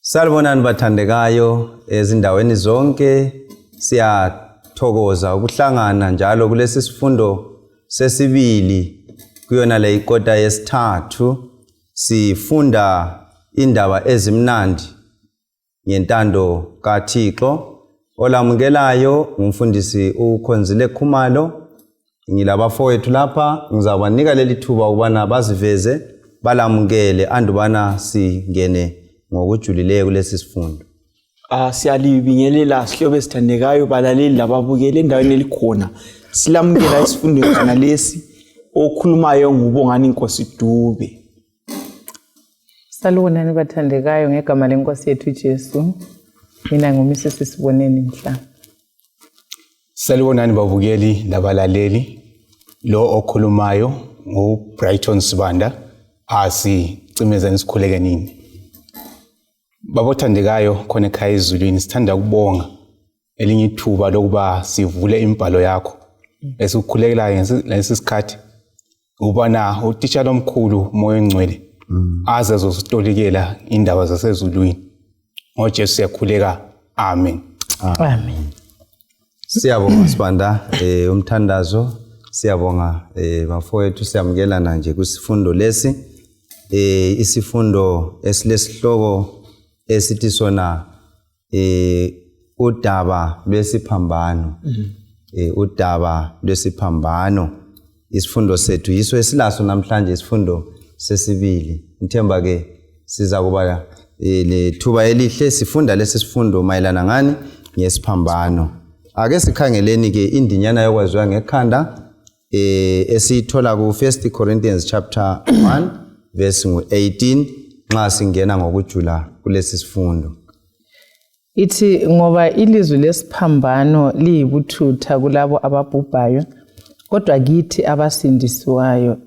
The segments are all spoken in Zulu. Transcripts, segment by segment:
Salibonani bathandekayo ezindaweni zonke, siyathokoza ukuhlangana njalo kulesi sifundo sesibili kuyona le ikota yesithathu, sifunda indaba ezimnandi ngentando kaThixo. Olamukelayo ngumfundisi uKhonzile Khumalo. Ngilabafowethu lapha, ngizabanika leli thuba ukubana baziveze balamukele andubana singene ngokujulileyo kulesi sifundo. Siyalibingelela sihlobo esithandekayo, balaleli lababukeli endaweni elikhona. Silamukela esifundweni sona lesi. Okhulumayo nguBongani Nkosi Dube. Salibonani bathandekayo ngegama lenkosi yethu Jesu. Mina nguMrs Siboneni Mhla. Salibonani babukeli labalaleli. Lo okhulumayo nguBrighton Sibanda. Asicimezeni sikhuleke nini. Babothandekayo khona ekhaya ezulwini, sithanda ukubonga elinye ithuba lokuba sivule imibhalo yakho. Esikukhulekelayo ngalesi sikhathi ukubana utitshala omkhulu uMoya oNgcwele aze azositolikela indaba zasezulwini. NgoJesu siyakhuleka, amen. Amen. Siyabonga Sibanda, umthandazo. Siyabonga bafowethu, siyamukelana nje kwisifundo lesi, isifundo esilesihloko esithi sona udaba lwesiphambano. Udaba lwesiphambano, isifundo sethu yiso esilaso namhlanje, isifundo sesibili. Ngithemba ke siza kuba lethuba elihle sifunda lesi sifundo mayelana ngani? Ngesiphambano. Ake sikhangeleni ke indinyana yokwaziwa ngekhanda esiyithola ku 1 Corinthians chapter 1 verse 18 nxa singena ngokujula kulesi sifundo. Ithi ngoba ilizwi lesiphambano liyibuthutha kulabo ababhubhayo, kodwa kithi abasindisiwayo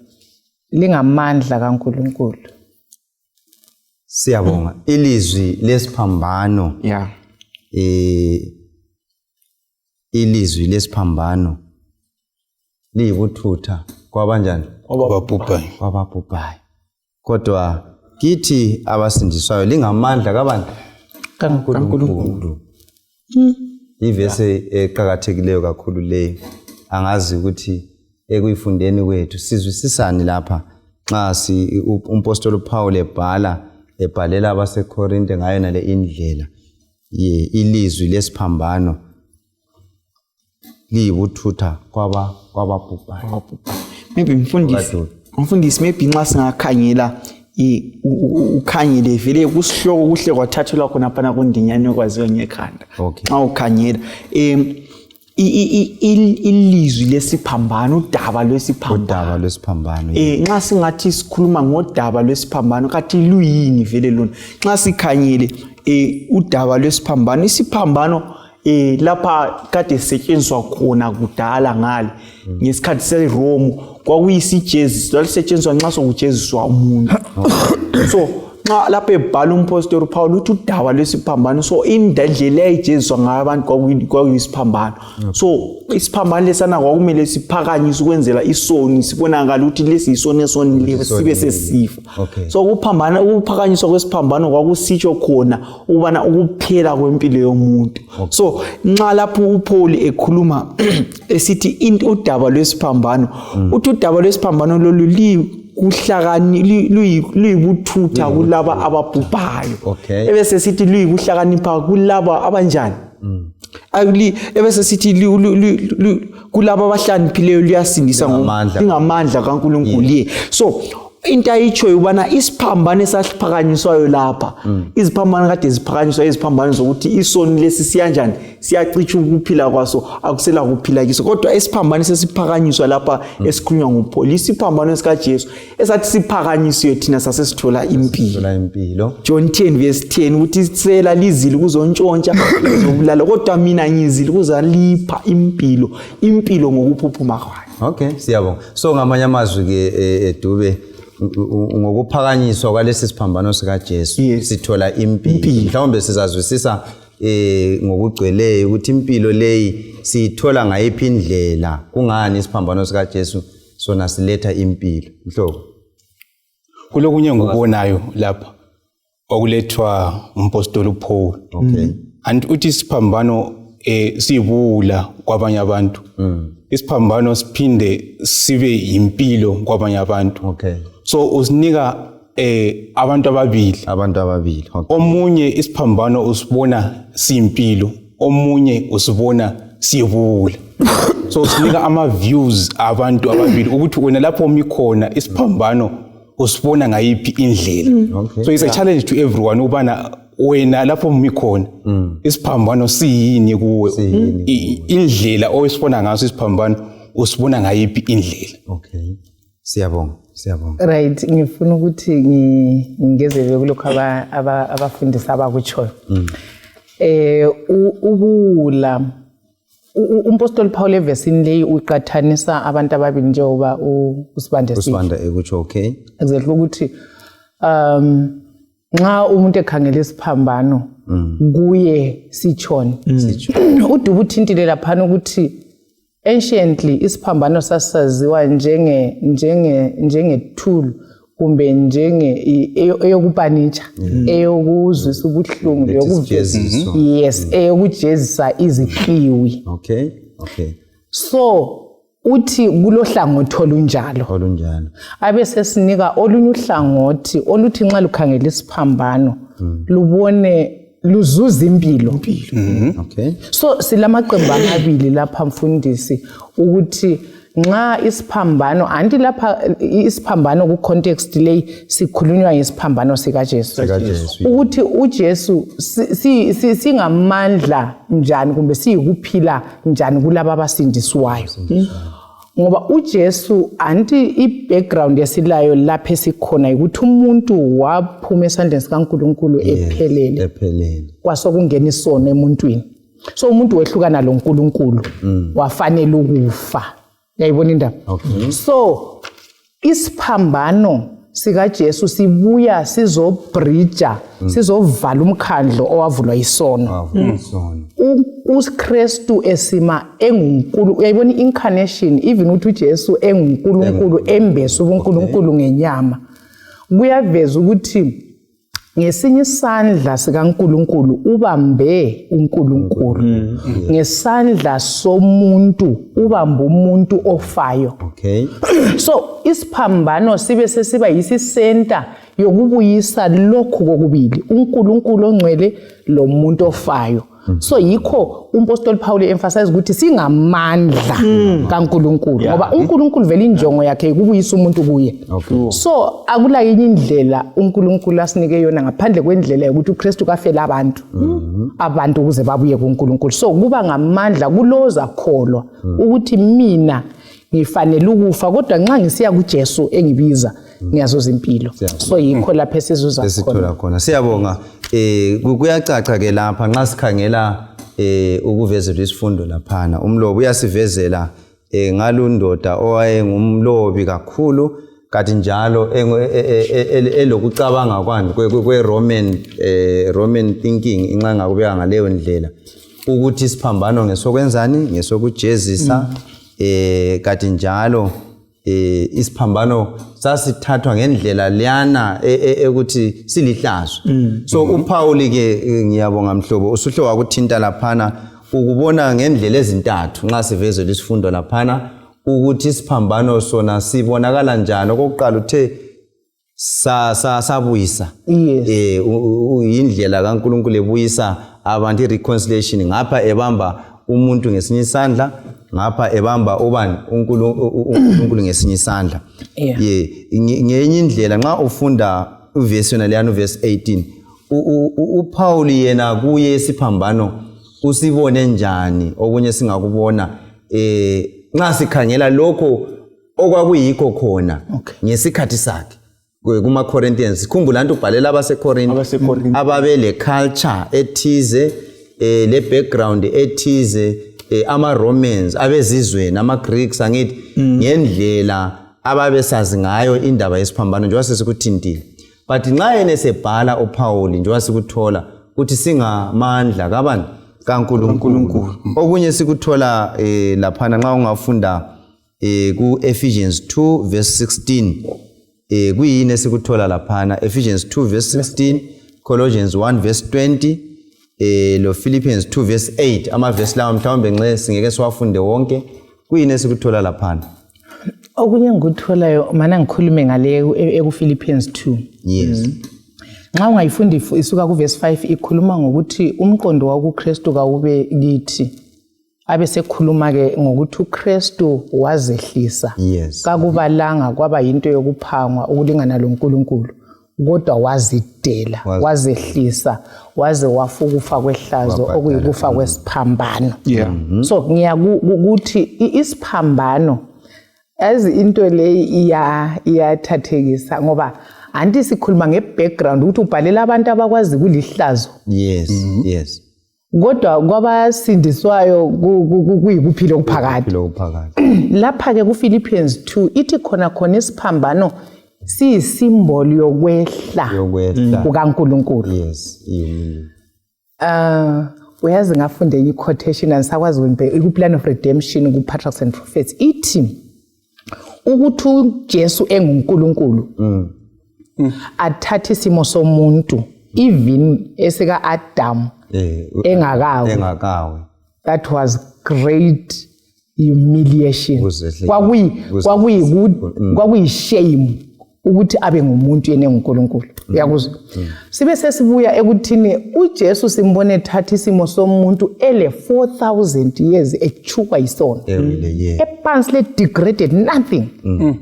lingamandla kaNkulunkulu. Siyabonga. Ilizwi lesiphambano. Ilizwi lesiphambano liyibuthutha kwabanjani? Kwababhubhayo. Kwababhubhayo. Kodwa kithi abasindiswayo lingamandla kabani? KaNkulunkulu. Ivesi eqakathekileyo kakhulu leyo. Angazi ukuthi ekuyifundeni kwethu sizwisisani lapha nxa si umpostoli uPaul ebhala ebhalela abaseKorinte ngayo nale indlela ye ilizwi lesiphambano liyibuthutha kwababhubhayo. Maybe mfundisi, maybe nxa singakhangela ukhangele vele kusihloko kuhle kwathathelwa khona phana kundinyane okwaziwa ngekhanda. Nxa ukhangela ilizwi lesiphambano, udaba lwesiphambano. Udaba lwesiphambano. Nxa singathi sikhuluma ngodaba lwesiphambano, kathi luyini vele lona? Nxa sikhangele udaba lwesiphambano, isiphambano lapha kade sisetshenziswa khona kudala ngale ngesikhathi seRome, kwakuyisijezisi lalisetshenziswa nxa sokujeziswa umuntu. So nxa lapha ebhala umpostoli uPaul uthi udaba lwesiphambano, so indlela eyayijeziswa ngayo abantu kwakuyisiphambano. So isiphambano lesana kwakumele siphakanyiswe ukwenzela isoni sibonakale ukuthi lesi yisoni esonileyo, sibe sesifa. So ukuphakanyiswa kwesiphambano kwakusitsho khona ukubana ukuphela kwempilo yomuntu. So nxa lapho uPaul ekhuluma esithi udaba lwesiphambano, uthi udaba lwesiphambano lolu luyibuthutha kulaba ababhubhayo. Ebese sithi luyikuhlakanipha kulaba abanjani? Ebese sithi kulaba abahlakaniphileyo luyasindisa lingamandla kaNkulunkulu. So into ayitshoyo ubana isiphambano esasiphakanyiswayo lapha, iziphambano kade ziphakanyiswa iziphambano zokuthi isoni lesi siyanjani, siyacitsha ukuphila kwaso, akusela kuphila kiso. Kodwa isiphambano sesiphakanyiswa lapha esikhulunywa nguPaul, isiphambano sikaJesu esathi siphakanyisiwe, thina sasesithola impilo. John 10 verse 10 ukuthi isela lizile ukuzontshontsha, ukuzobulala, kodwa mina ngizile ukuzalipha impilo, impilo ngokuphuphuma kwayo. Okay, siyabonga. So ngamanye amazwi ke Dube, ngokuphakanyiswa kwalesi siphambano sikaJesu sithola impilo. Mhlawumbe sizazwisisa ngokugcweleyo ukuthi impilo leyi siyithola ngayiphi indlela, kungani isiphambano sikaJesu sona siletha impilo. Mhlobo kulokunye ngikubonayo lapha. Okulethwa umpostoli uPaul. Okay. And uthi isiphambano siyibuwula kwabanye abantu. Isiphambano siphinde sibe yimpilo kwabanye abantu. Okay. So usinika abantu ababili. Abantu ababili. Okay. Omunye isiphambano usibona siyimpilo, omunye usibona siyibuwula. So usinika ama views abantu ababili ukuthi wena lapho umi khona isiphambano usibona ngayiphi indlela. Okay. So it's a challenge to everyone ukubana wena lapho umi khona isiphambano siyini kuwe, indlela oyisibona ngaso isiphambano usibona ngayiphi indlela. Okay. Siyabonga, siyabonga. Right, ngifuna ukuthi ngingezele kulokho abafundisi abakutshoyo. Ubuwula umpostoli Paul evesini leyi uqathanisa abantu ababili njengoba uSibande sitsho. USibanda ekutsho, okay. Exactly, ukuthi nxa umuntu ekhangela isiphambano kuye sitshoni. Udubu uthintile laphana ukuthi anciently isiphambano sasisaziwa njenge tool kumbe njenge eyokupanitsha, eyokuzwisa ubuhlungu, Lethi isijeziso. Yes, eyokujezisa izikliwi. Okay, okay. So uthi kulohlangothi olunjalo. Olunjalo. Abe sesinika olunye uhlangothi oluthi nxa lukhangela isiphambano lubone luzuza impilo. Okay. So silamaqembu amabili lapha mfundisi, ukuthi nxa isiphambano, anti lapha isiphambano ku context leyi sikhulunywa ngesiphambano sikaJesu. SikaJesu. Ukuthi uJesu singamandla njani kumbe siyikuphila njani kulaba abasindiswayo. Ngoba uJesu anti i-background esilayo lapha esikhona ukuthi umuntu waphuma esandleni sikaNkulunkulu ephelele. Ephelele. Kwasokungena isono emuntwini. So umuntu wehlukana loNkulunkulu, wafanele ukufa. Uyayibona indaba? Okay. So isiphambano sikaJesu sibuya sizobridge, sizovala umkhandlo owavulwa isono. Wavulwa isono. uKristu esima enguNkulunkulu, uyayibona i-incarnation, even ukuthi uJesu enguNkulunkulu, embese ubuNkulunkulu ngenyama, kuyaveza ukuthi ngesinye isandla sikaNkulunkulu ubambe uNkulunkulu, ngesandla somuntu ubambe umuntu ofayo. Okay. So isiphambano sibe sesiba yisisenta yokubuyisa lokhu kokubili, uNkulunkulu ongcwele lomuntu ofayo. So yikho umpostoli Paul emphasize ukuthi singamandla kaNkulunkulu, ngoba uNkulunkulu vele injongo yakhe ukubuyisa umuntu kuye. Okay. So akula yinye indlela uNkulunkulu asinike yona ngaphandle kwendlela yokuthi uKristu kafela abantu ukuze babuye kuNkulunkulu. So kuba ngamandla kuloza kholwa ukuthi mina ngifanele ukufa, kodwa nxa ngisiya kuJesu engibiza ngiyazuza impilo. So yikho lapho esizuza khona. Esithola khona. Siyabonga. Kuyacaca ke lapha nxa sikhangela ukuvezelwa isifundo laphana. Umlobi uyasivezela ngalundoda owayengumlobi kakhulu, kanti njalo elokucabanga kwani kwe Roman thinking, inxa ngakubeka ngaleyo ndlela ukuthi isiphambano ngesokwenzani, ngesokujezisa, kanti njalo isiphambano sasithathwa ngendlela leyana ukuthi silihlazo. So uPaul ke, ngiyabonga mhlobo, usuhle wakuthinta laphana ukubona ngendlela ezintathu nxa sivezela isifundo laphana ukuthi isiphambano sona sibonakala njani. Okokuqala uthe sabuyisa. Yes. Indlela kaNkulunkulu ebuyisa abantu, i-reconciliation, ngapha ebamba umuntu ngesinye isandla, ngapha ebamba ubani, uNkulunkulu ngesinye isandla. Ngenye indlela nxa ufunda uvesi yona leyana, uvesi 18, uPaul yena kuye isiphambano usibone njani? Okunye singakubona nxa sikhangela lokho okwakuyikho khona ngesikhathi sakhe kuma Corinthians. Khumbula nto ubhalela abaseCorinth, AbaseCorinth. ababele culture ethize, le background ethize, ama Romans, abezizweni, ama Greeks, angithi ngendlela ababesazi ngayo indaba yesiphambano njengoba sesikuthintile. But nxa yena esebhala uPaul, njengoba sikuthola ukuthi singamandla kabani, kaNkulunkulu. Okunye sikuthola laphana nxa ungafunda ku Ephesians 2 verse 16, kuyini esikuthola laphana? Ephesians 2 verse 16 Colossians 1 verse 20 lo Philippians 2 verse 8. Amavesi lawa mhlawumbe nxe singeke siwafunde wonke, kuyini esikuthola laphana? Okunye engikutholayo, mana ngikhulume ngale ekuPhilippians 2. Yes. Nxa ungayifunda isuka kuvesi 5, ikhuluma ngokuthi umqondo wakuKristu kawube kithi. Abe sekhuluma-ke ngokuthi uKristu wazehlisa. Kakubalanga kwaba yinto yokuphangwa ukulingana loNkulunkulu, kodwa wazidela, wazehlisa, waze wafa ukufa kwehlazo, okuyikufa kwesiphambano. So ngiyakuthi isiphambano, yazi into leyi iyathathekisa, ngoba anti sikhuluma nge-background ukuthi ubhalela abantu abakwazi kulihlazo. Yes. Kodwa kwabasindiswayo kuyikuphila okuphakade. Philo phakathi. Lapha-ke ku-Philippians 2 ithi khona khona isiphambano siyisimboli yokwehla Yokwehla. kukaNkulunkulu. Yes. Uyazi ngafunda enye i-quotation, andisakwazi ukuyibheka, iku-Plan of Redemption ku-Patriarchs and Prophets, ithi ukuthi uJesu enguNkulunkulu athathe isimo somuntu, even esika-Adam engakawi, Engakawi. That was great humiliation. Kwakuyi-shame ukuthi abe ngumuntu yena enguNkulunkulu, uyakuzwa? Sibe sesibuya ekuthini uJesu simbone ethatha isimo somuntu ele 4000 years echukwa yisono, Ewile, yeah. ephansi le, degraded, nothing,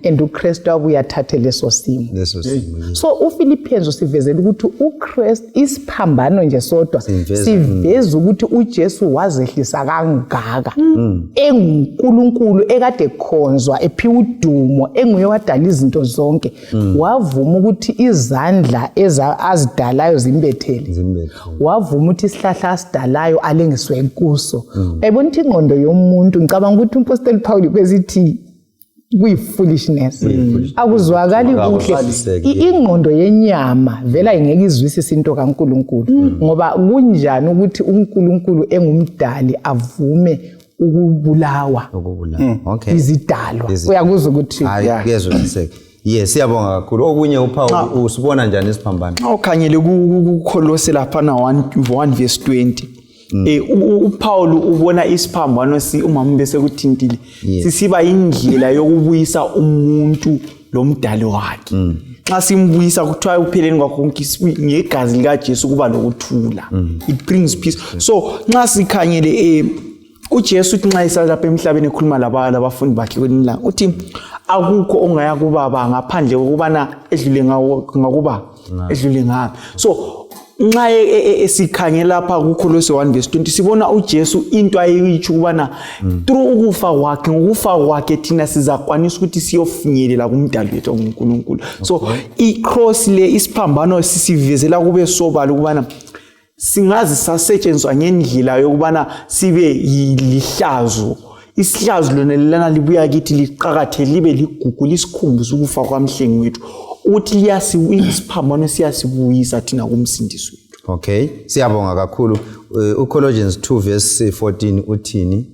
and uKristu abuye athathe leso simo. Leso simo, yeah. So uPhilippians usivezela ukuthi uKristu, isiphambano nje sodwa siveza ukuthi uJesu wazehlisa kangaka, enguNkulunkulu ekade khonzwa, ephiwa udumo, enguye wadala izinto zonke, wavuma ukuthi izandla azidalayo zimbethele. Zimbethele. Wavuma ukuthi isihlahla asidalayo alengiswe kuso. Uyayibona ukuthi ingqondo yomuntu, ngicabanga ukuthi umpostoli Paul kwesithi kuyi-foolishness, akuzwakali kuhle. Akuzwisiseki. Ingqondo yenyama vele ayingeke izwisise into kaNkulunkulu, ngoba kunjani ukuthi uNkulunkulu engumdali avume ukubulawa Ukubulawa. Okay. izidalwa? Izidalwa. Uyakuzwa ukuthi Hayi, kuyezwisiseka. Yes, siyabonga kakhulu. Okunye, uPaul, usibona njani isiphambano? Nxa ukhangele kuKholose laphana 1 verse 20, uPaul ubona isiphambano si umama bese kuthintile sisiba indlela yokubuyisa umuntu lomdali wakhe. Nxa simbuyisa, kuthiwa ekupheleni kwakho konke ngegazi likaJesu kuba lokuthula, it brings peace. So nxa sikhangele uJesu uthi nxa esalapha emhlabeni ekhuluma labafundi bakhe kwelinye ilanga, uthi akukho ongaya kubaba ngaphandle kokubana edlule ngakuba edlule ngami. So nxa esikhangela lapha kuKholose 1 verse 20, sibona uJesu into ayeyitsho ukubana through ukufa kwakhe, ngokufa kwakhe thina sizakwanisa ukuthi siyofinyelela kumdali wethu onguNkulunkulu. So i-cross le, isiphambano, sisivezela kube sobala ukubana singaze sasetshenziswa ngendlela yokubana sibe lihlazo. Isihlazo lona lelana libuya kithi liqakathe, libe ligugu, lisikhumbuze ukufa kwamhlengi wethu, ukuthi isiphambano siyasibuyisa thina kumsindisi wethu. Okay, siyabonga kakhulu. UColossians 2 verse 14 uthini?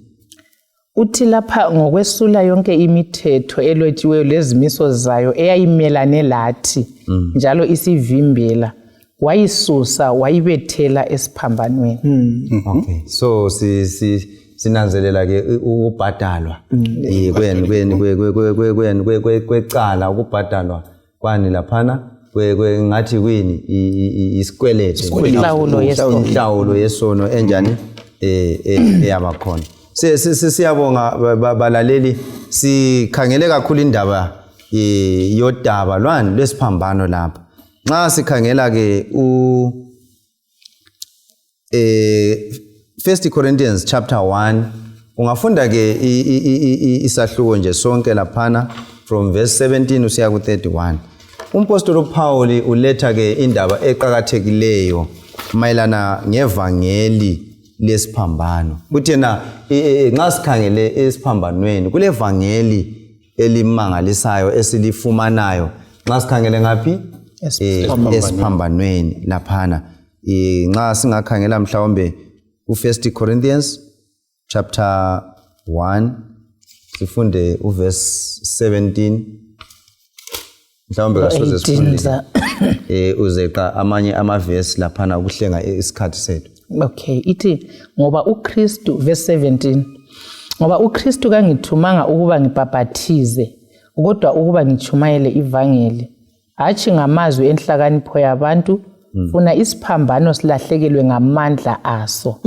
Uthi lapha ngokwesula yonke imithetho elotshiweyo lezimiso zayo eyayimelane lathi njalo isivimbela, wayisusa, wayibethela esiphambanweni. Okay, so si si sinanzelela ke ukubhadalwa kweni kweni kweni kwecala, ukubhadalwa kwani laphana ngathi kuyini, isikwelede. Inhlawulo yesono. Inhlawulo yesono enjani eyabakhona. Siyabonga, balaleli. Sikhangele kakhulu indaba yodaba lwani lwesiphambano lapha. Nxa sikhangela ke u 1 Corinthians chapter 1, ungafunda ke isahluko nje sonke laphana from verse 17 usiya ku 31, umpostoli uPaul uletha ke indaba eqakathekileyo mayelana ngevangeli lesiphambano. Kuthi yena nxa sikhangele esiphambanweni kulevangeli elimangalisayo esilifumanayo nxa sikhangele ngaphi? Esiphambanweni laphana. Nxa singakhangela mhlawumbe ku-1 Corinthians chapter 1, sifunde uverse 17. Mhlawumbe kasoze 18 sifunde uzeqa amanye amavesi laphana ukuhlenga isikhathi sethu. Okay, ithi ngoba uKristu, verse 17, ngoba uKristu kangithumanga ukuba ngibhabhathize, kodwa ukuba ngitshumayele ivangeli, hatshi ngamazwi enhlakanipho yabantu, funa isiphambano silahlekelwe ngamandla aso.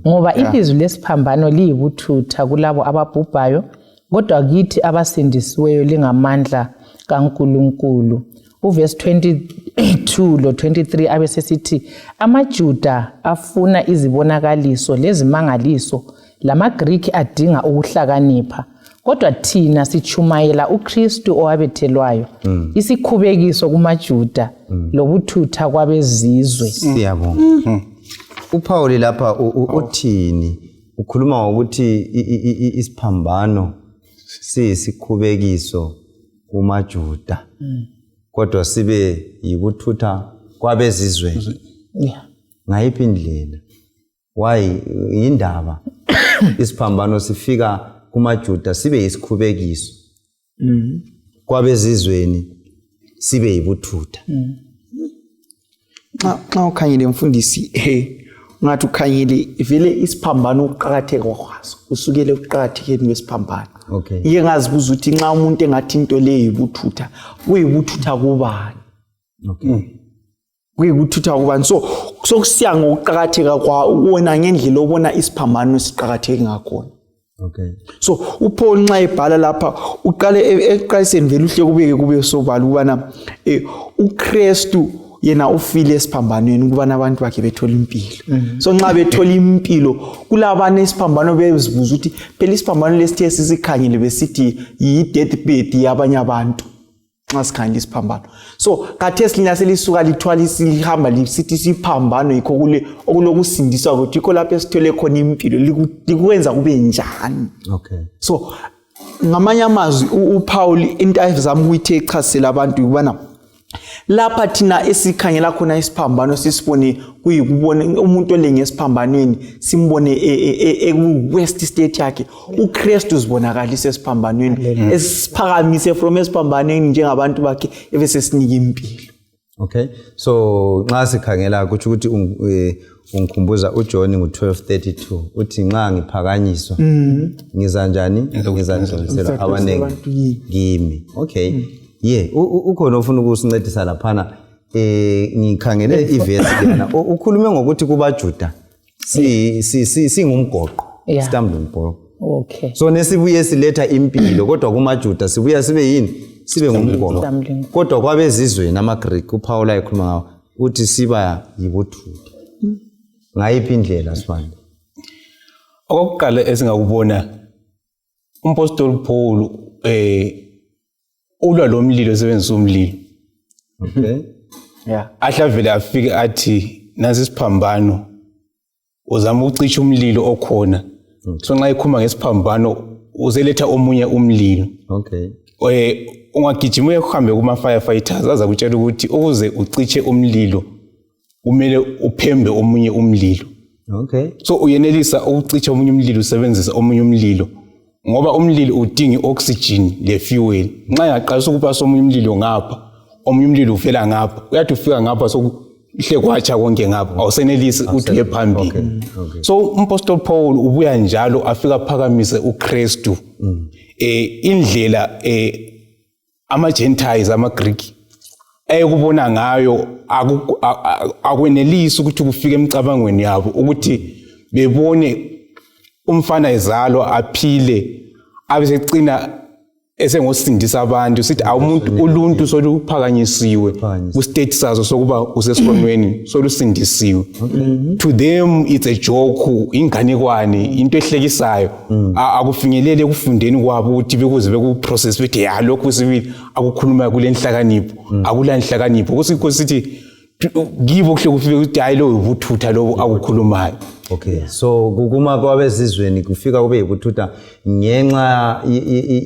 Ngoba ilizwi lesiphambano liyibuthutha kulabo ababhubhayo, kodwa kithi abasindisiweyo lingamandla kaNkulunkulu. Uvesi 22 lo 23 abesesithi amaJuda afuna izibonakaliso lezimangaliso, lamaGriki adinga ukuhlakanipha, kodwa thina sichumayela uKristu owabethelwayo, isikhubekiso kumaJuda lobuthutha kwabezizwe. Siyabonga. UPaul lapha uthini? Ukhuluma ngokuthi isiphambano siyisikhubekiso kumaJuda, kodwa sibe yikuthutha kwabezizweni. Ngayiphi indlela? Why yindaba isiphambano sifika kumaJuda sibe yisikhubekiso, kwabezizweni sibe yibuthutha? Nxa ukhangele mfundisi, ungathi ukhangele vele isiphambano, ukuqakatheka kwaso usukele ekuqakathekeni kwesiphambano. Ike ngazibuza ukuthi nxa umuntu engathi into leyo yibuthutha, kuyibuthutha kubani? Kuyikuthutha kubani? So sokusiya ngokuqakatheka kwa wena ngendlela obona isiphambano siqakatheke ngakhona. So uPaul nxa ebhala lapha uqale ekuqaliseni vele uhle kubeke kube sobala ukubana uKristu yena ufile esiphambanweni ukubana abantu bakhe bethole impilo. So nxa bethola impilo, kulabanye isiphambano bezibuza ukuthi phela isiphambano lesithe sisikhangele besithi yi-deathbed yabanye abantu nxa sikhangela isiphambano. So khathesi lina selisuka lithwala lihamba lisithi isiphambano yikho kule okulokusindiswa kwethu, yikho lapho esithole khona impilo, likwenza kube njani? So ngamanye amazwi uPaul into ayezama ukuyithi echasisela abantu ukubana lapha thina esikhangela khona isiphambano sisibone kuyikubona umuntu olenge esiphambanweni, simbone eku-worst state yakhe. uKristu uzibonakalise esiphambanweni, esiphakamise from esiphambanweni njengabantu bakhe, ebesesinika impilo. Okay, so nxa sikhangela kutsho ukuthi ungikhumbuza uJohn ngo-12:32, uthi nxa ngiphakanyiswa ngiza njani? Ngizadonsela abaningi abantu kimi. Kimi. Okay, ye ukhona ofuna ukusincedisa laphana? Ngikhangele ivesi lena. Ukhulume ngokuthi kubaJuda si si si singumgoqo, stumbling block. So nesibuye siletha impilo, kodwa kumaJuda sibuya sibe yini? Sibe ngumgoqo. Stumbling. Kodwa kwabezizweni, amaGreek uPaul ayekhuluma ngawo, uthi siba yibuthutha. Ngayiphi indlela, Sibanda? Okokuqala esingakubona, umpostoli Paul ulwa lo mlilo, esebenzisa umlilo. Ahlavele afike athi nasi isiphambano, uzama ukucisha umlilo okhona. So nxa ekhuluma ngesiphambano uzeletha omunye umlilo. Ungagijima uhambe kuma firefighters, aza kutshela ukuthi ukuze ucishe umlilo kumele uphembe omunye umlilo. So uyenelisa ukucisha omunye umlilo usebenzisa omunye umlilo, ngoba umlilo udinga i-oxygen le-fuel. Nxa ingaqalisa ukubasa omunye umlilo ngapha, omunye umlilo ufela ngapha, uyathi ufika ngapha sokuhle kwatsha konke ngapha, awusenelisi ukuthi uye phambili. So umpostoli Paul ubuya njalo afika aphakamise uKristu, indlela ama-Gentiles, ama-Greek ayekubona ngayo akwenelisi ukuthi kufike emcabangweni yabo ukuthi bebone umfana ezalwa aphile abesecina esengosindisa abantu, sithi awumuntu uluntu soluphakanyisiwe ku-state sazo sokuba usesonweni, solusindisiwe. To them it's a joke, inganekwane, into ehlekisayo. Akufinyeleli ekufundeni kwabo ukuthi bekuze bekuprocess bethi ya lokhu sibili akukhuluma kule nhlakanipho, akula nhlakanipho. Kusikho sithi kibo kuhle kufike ukuthi hayi, lo ubuthutha lobu akukhulumayo. Okay, so kuma kwabezizweni kufika kube yikuthutha ngenxa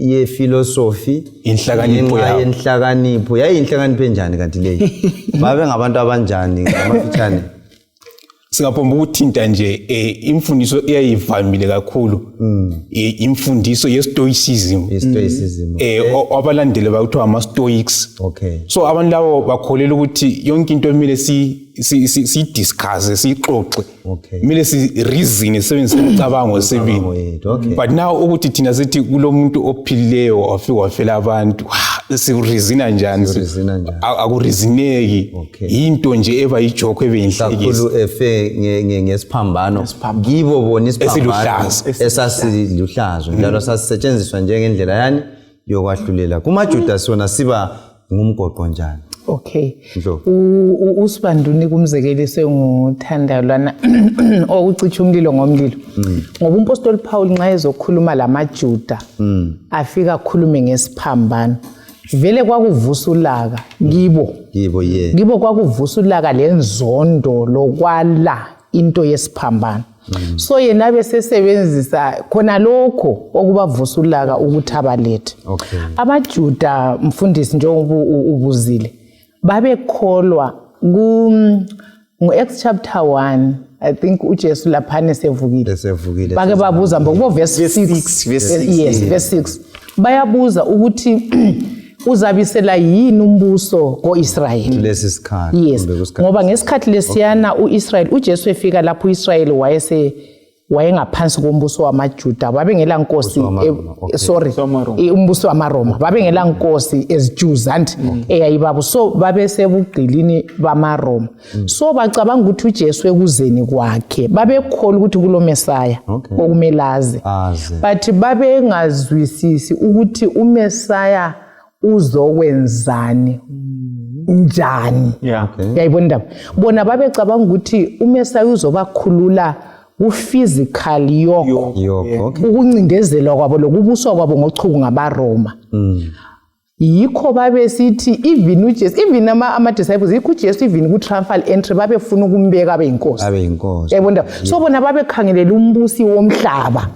yefilosofi, Inhlakanipho ngenxa yabo. Yenhlakanipho. Yayiyinhlakanipho enjani kanti leyi? Babe ngabantu abanjani ngamafitshane? Singaphomba ukuthinta nje imfundiso eyayivamile kakhulu, imfundiso ye-stoicism. I-stoicism. Abalandeli bakuthiwa ama-stoics. So abantu labo bakholela ukuthi yonke into kumele siyidiscusse, siyixoxe, kumele si-reason, sisebenzise imicabango sibili. Imicabango yethu, okay. But now ukuthi thina sithi kulo muntu ophilileyo wafika wafela abantu, sireasona njani? Sireasona njani? Akureasoneki. Yinto nje eba yijoke, ebe yinhlekisa. Kakhulu efe ngesiphambano, kibo bona isiphambano Esiluhlaza. Esasiluhlazo njalo sasisetshenziswa njengendlela yani yokwahlulela. KumaJuda sona siba ngumgoqo njani? Okay. Ndlovu. Usibanduni kumzekeliso enguthanda lwana okucitsha umlilo ngomlilo. Ngoba umpostoli Paul nxa ezokhuluma lamaJuda afika akhulume ngesiphambano. Vele kwakuvusa ulaka kibo. Kibo, yeah. Kibo kwakuvusa ulaka lenzondo lokwala into yesiphambano. So yena besesebenzisa khona lokho okubavusa ulaka ukuthi abalethe. AbaJuda, mfundisi, njengoba ubuzile, babekholwa ku ngu-Acts chapter 1, I think, uJesu laphana esevukile. Esevukile. Bake babuza mbo kubo verse Verse 6. 6, verse 6. Yes, verse 6. Bayabuza ukuthi uzabisela yini umbuso koIsrayeli kulesi sikhathi? Yes. Kumbe kusikhathi. Ngoba ngesikhathi lesiyana uIsrael, uJesu efika lapho, uIsrael wayese wayengaphansi kombuso wamaJuda, babengela nkosi. Umbuso wamaRoma, okay. Sorry. WamaRoma. Umbuso wamaRoma, babengela nkosi as Jews and eyayibabu, so babesebugqilini bamaRoma. So bacabanga ukuthi uJesu ekuzeni kwakhe, babekholwa ukuthi kulo Mesaya okumele aze. Aze. But babengazwisisi ukuthi uMesaya uzokwenzani njani. Uyayibona indaba? Bona babecabanga ukuthi uMesaya uzobakhulula ku-physical yoke, Yokho, okay. ukuncindezelwa kwabo lokubuswa kwabo ngochuku ngabaRoma. Yikho babesithi even uJesu, even ama-disciples, yikho uJesu even ku-triumphal entry babefuna ukumbeka abe yinkosi. Abe yinkosi. Yayibona indaba? So bona babekhangelela umbusi womhlaba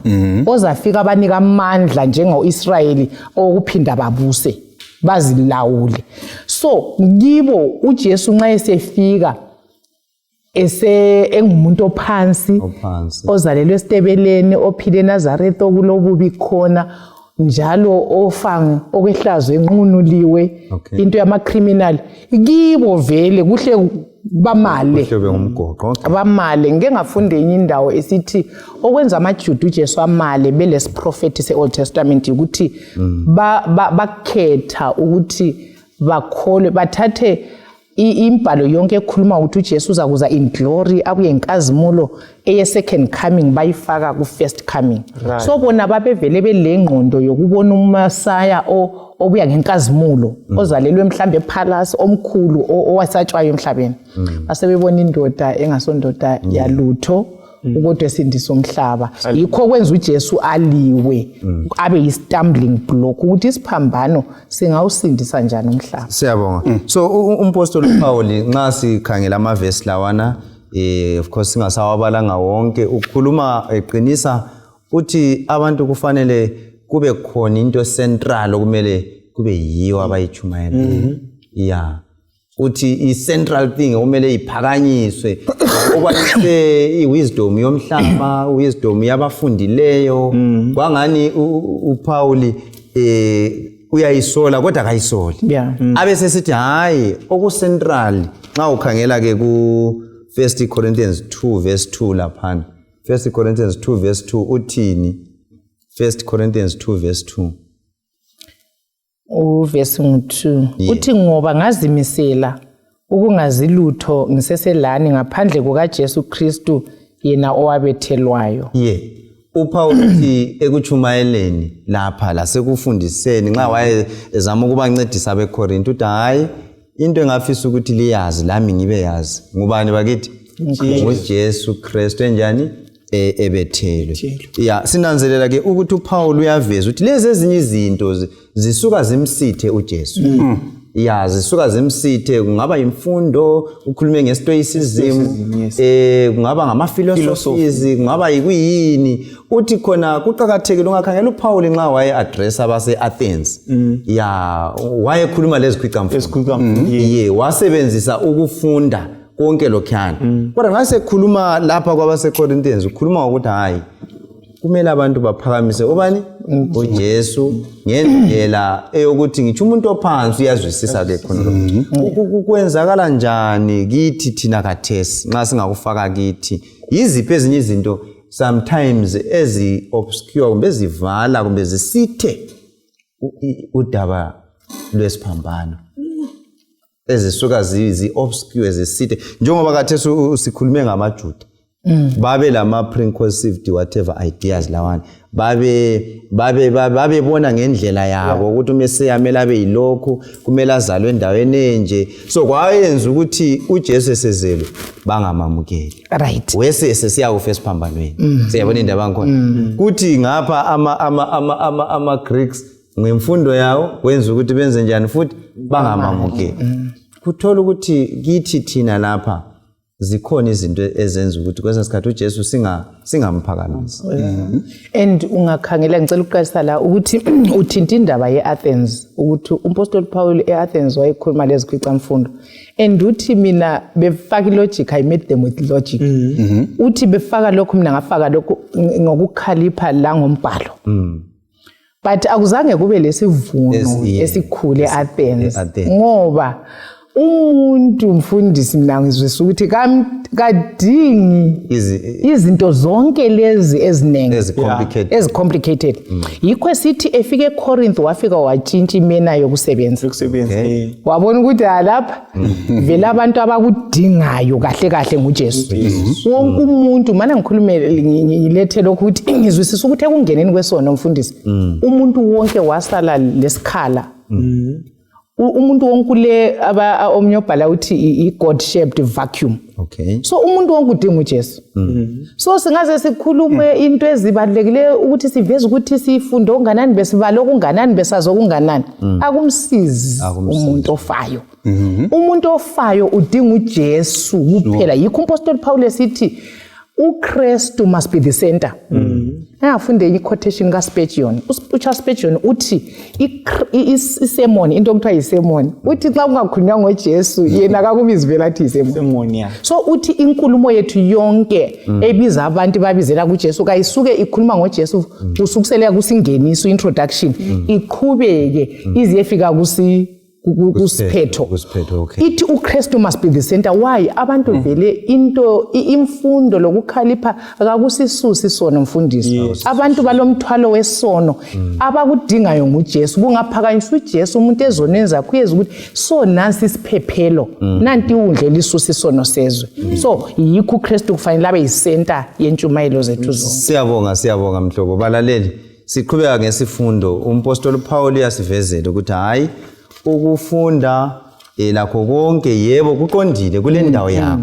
ozafika abanika amandla njengo-Israyeli okuphinda babuse, bazilawule. So kibo uJesu nxa esefika ese engumuntu ophansi, Ophansi. ozalelwe esitebeleni, ophile eNazaretha okulobubi khona, njalo ofa okwehlazo enqunuliwe, into yama-criminal, kibo vele kuhle bamale. Kuhle ube ngumgoqo, okay. Bamale. Ngike ngafunda enye indawo esithi okwenza amaJuda uJesu amale belesiprofethi se-Old Testament ukuthi bakhetha ukuthi bakholwe, bathathe imbhalo yonke ekhuluma ukuthi uJesu uzakuza in glory, abuye inkazimulo eye-second coming, bayifaka ku-first coming. So bona babevele belengqondo yokubona uMasaya obuya ngenkazimulo, ozalelwe mhlambe epalace, omkhulu, owasatshwayo emhlabeni. Basebebona indoda engasondoda yalutho, kodwa esindisa umhlaba. Yikho kwenza uJesu aliwe, abe yi-stumbling block, ukuthi isiphambano singawusindisa njani umhlaba. Siyabonga. So umpostoli Paul, nxa sikhangela amavesi lawana, of course singasawabalanga wonke, ukhuluma eqinisa uthi abantu kufanele kube khona into central okumele kube yiyo abayichumayela. Yeah, uthi i-central thing okumele iphakanyiswe okwanise i-wisdom yomhlaba, wisdom yabafundileyo. Kwangani uPauli uyayisola, kodwa akayisoli. Abe sesithi hayi, oku-central, nxa ukhangela ke ku 1 Corinthians 2 verse 2 laphana, 1 Corinthians 2 verse 2, uthini 1 Corinthians 2 verse 2? Uvesi ngu-2 uthi, "Ngoba ngazimisela ukungazi lutho ngiseselani ngaphandle kukaJesu Kristu, yena owabethelwayo." Ye, uPaul uthi ekuchumayeleni lapha lasekufundiseni, nxa waye ezama ukubancedisa abeKorinto, uthi hayi, into engafisa ukuthi liyazi lami ngibe yazi ngubani bakithi? NguJesu Kristu enjani? Ebethelwe. Ya, sinanzelela ke ukuthi uPaul uyaveza ukuthi lezi ezinye izinto zisuka zimsithe uJesu. Ya, zisuka zimsithe, kungaba imfundo, ukhulume ngestoicism, Stoicism, yes. Kungaba ngama-philosophies, kungaba yikuyini. Uthi khona kuqakathekile, ungakhangela uPaul nxa waye address abase-Athens, ya, wayekhuluma lezikhwicamfundo. Ezikhwicamfundo, Ye, wasebenzisa ukufunda. Konke lokhuyana. Kodwa nxa sekhuluma lapha kwabaseCorinthians, ukhuluma ngokuthi hayi, kumele abantu baphakamise ubani? UJesu, ngendlela eyokuthi ngitsho umuntu ophansi uyazwisisa ke khona lokho. Kwenzakala njani kithi thina khathesi nxa singakufaka kithi? Yiziphi ezinye izinto sometimes ezi-obscure kumbe ezivala kumbe zisithe udaba lwesiphambano, ezisuka zi-obscure, zisithe, njengoba khathesi sikhulume ngamaJuda, babe lama-preconceived whatever ideas lawana, babebona ngendlela yabo ukuthi uMesiya kumele abe yilokhu, kumele azalwe endaweni enje, so kwayenza ukuthi uJesu esezelwe bangamamukeli. Wese sesiyakufa esiphambanweni. Siyabona indaba yangikhona, kuthi ngapha ama-Greeks ngemfundo yawo kwenza ukuthi benze njani futhi bangamamukeli. Kuthola ukuthi kithi thina lapha zikhona izinto ezenza ukuthi kwesinye isikhathi uJesu singamphakamisi. And ungakhangela, ngicela ukuqalisa la ukuthi uthinta indaba ye-Athens, ukuthi umpostoli Paul e-Athens wayekhuluma lezikhwicamfundo, and uthi mina befaka ilogic, I met them with logic. Uthi befaka lokhu, mina ngafaka lokhu ngokukhalipha la ngombhalo, but akuzange kube lesivuno esikhulu e-Athens, e-Athens. Ngoba umuntu, mfundisi, mina ngizwisa ukuthi kadingi izinto zonke lezi eziningi ezi-complicated. Ezi-complicated. Yikho esithi efika eCorinth, wafika watshintsha imena yokusebenza. Yokusebenza. Wabona ukuthi alapha vele abantu abakudingayo kahle kahle nguJesu. Wonke umuntu, mana ngikhulume, ngilethe lokhu ukuthi ngizwisisa ukuthi ekungeneni kwesono, mfundisi, umuntu wonke wasala lesikhala. Umuntu wonke ule omunye obhala uthi i-God shaped vacuum. So umuntu wonke udinga uJesu. So singaze sikhulume into ezibalulekileyo ukuthi siveze ukuthi sifunde okunganani, besibale okunganani, besazi okunganani, akumsizi. Akumsizi. Umuntu ofayo, umuntu ofayo udinga uJesu kuphela. Yikho umpostoli Paul esithi uKristu must be the center. Engafunde enye i-quotation kaSpurgeon. UCharles Spurgeon uthi isermon, into okuthiwa yisermon, uthi xa kungakhulunywa ngoJesu, yena kakubizi vele athi yisermon. Sermon, yeah. So uthi inkulumo yethu yonke ebiza abantu, babizela kuJesu, kayisuke ikhuluma ngoJesu kusukisela kusingeniso, introduction, iqhubeke iziyefika kusiphetho. Kusiphetho, okay. Ithi uKristu must be the center. Why? Abantu vele into imfundo lokukhalipha akakusisusi isono, mfundisi. Abantu balomthwalo wesono, abakudingayo nguJesu. Kungaphakanyiswa uJesu, umuntu ezonweni zakhe uyeza ukuthi so nansi isiphephelo, nanti iwundlu elisusa isono sezwe. So yikho uKristu kufanele abe yicenter yentshumayelo zethu zonke. Siyabonga, siyabonga mhlobo. Balaleli, siqhubeka ngesifundo. Umpostoli Paul uyasivezela ukuthi hayi, ukufunda lakho konke, yebo, kuqondile kule ndawo yakho,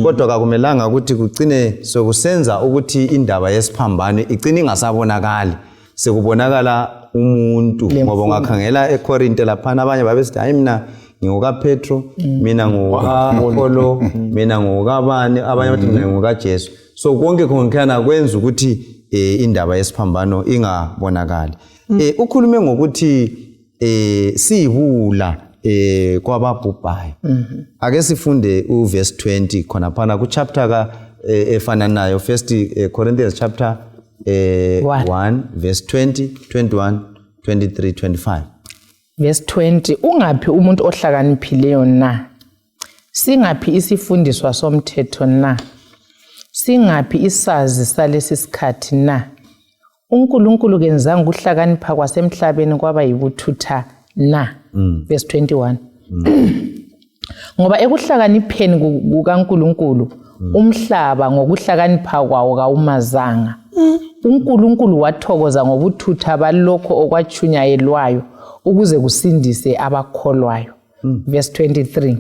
kodwa kakumelanga ukuthi kugcine sokusenza ukuthi indaba yesiphambano igcine ingasabonakali, sekubonakala umuntu. Ngoba ungakhangela eKorinte laphana, abanye babesithi, hayi, mina ngingokaPetro, mina ngoka-Apollo, mina ngokabani, abanye bathi mina ngokaJesu. So konke khonkhana kwenza ukuthi indaba yesiphambano ingabonakali. Ukhulume ngokuthi siyibula kwababhubhayo. Ake sifunde uverse 20 khonaphana kuchapter ka efananayo, First Corinthians chapter 1. 1 verse 20, 21, 23, 25. Verse 20: Ungaphi umuntu ohlakaniphileyo na? Singaphi isifundiswa somthetho na? Singaphi isazi salesi sikhathi na? UNkulunkulu kenzanga ukuhlakanipha kwasemhlabeni kwaba yibuthutha na? Verse 21: Ngoba ekuhlakanipheni kukaNkulunkulu, umhlaba ngokuhlakanipha kwawo kawumazanga, uNkulunkulu wathokoza ngobuthutha balokho okwatshunyayelwayo ukuze kusindise abakholwayo. Verse 23: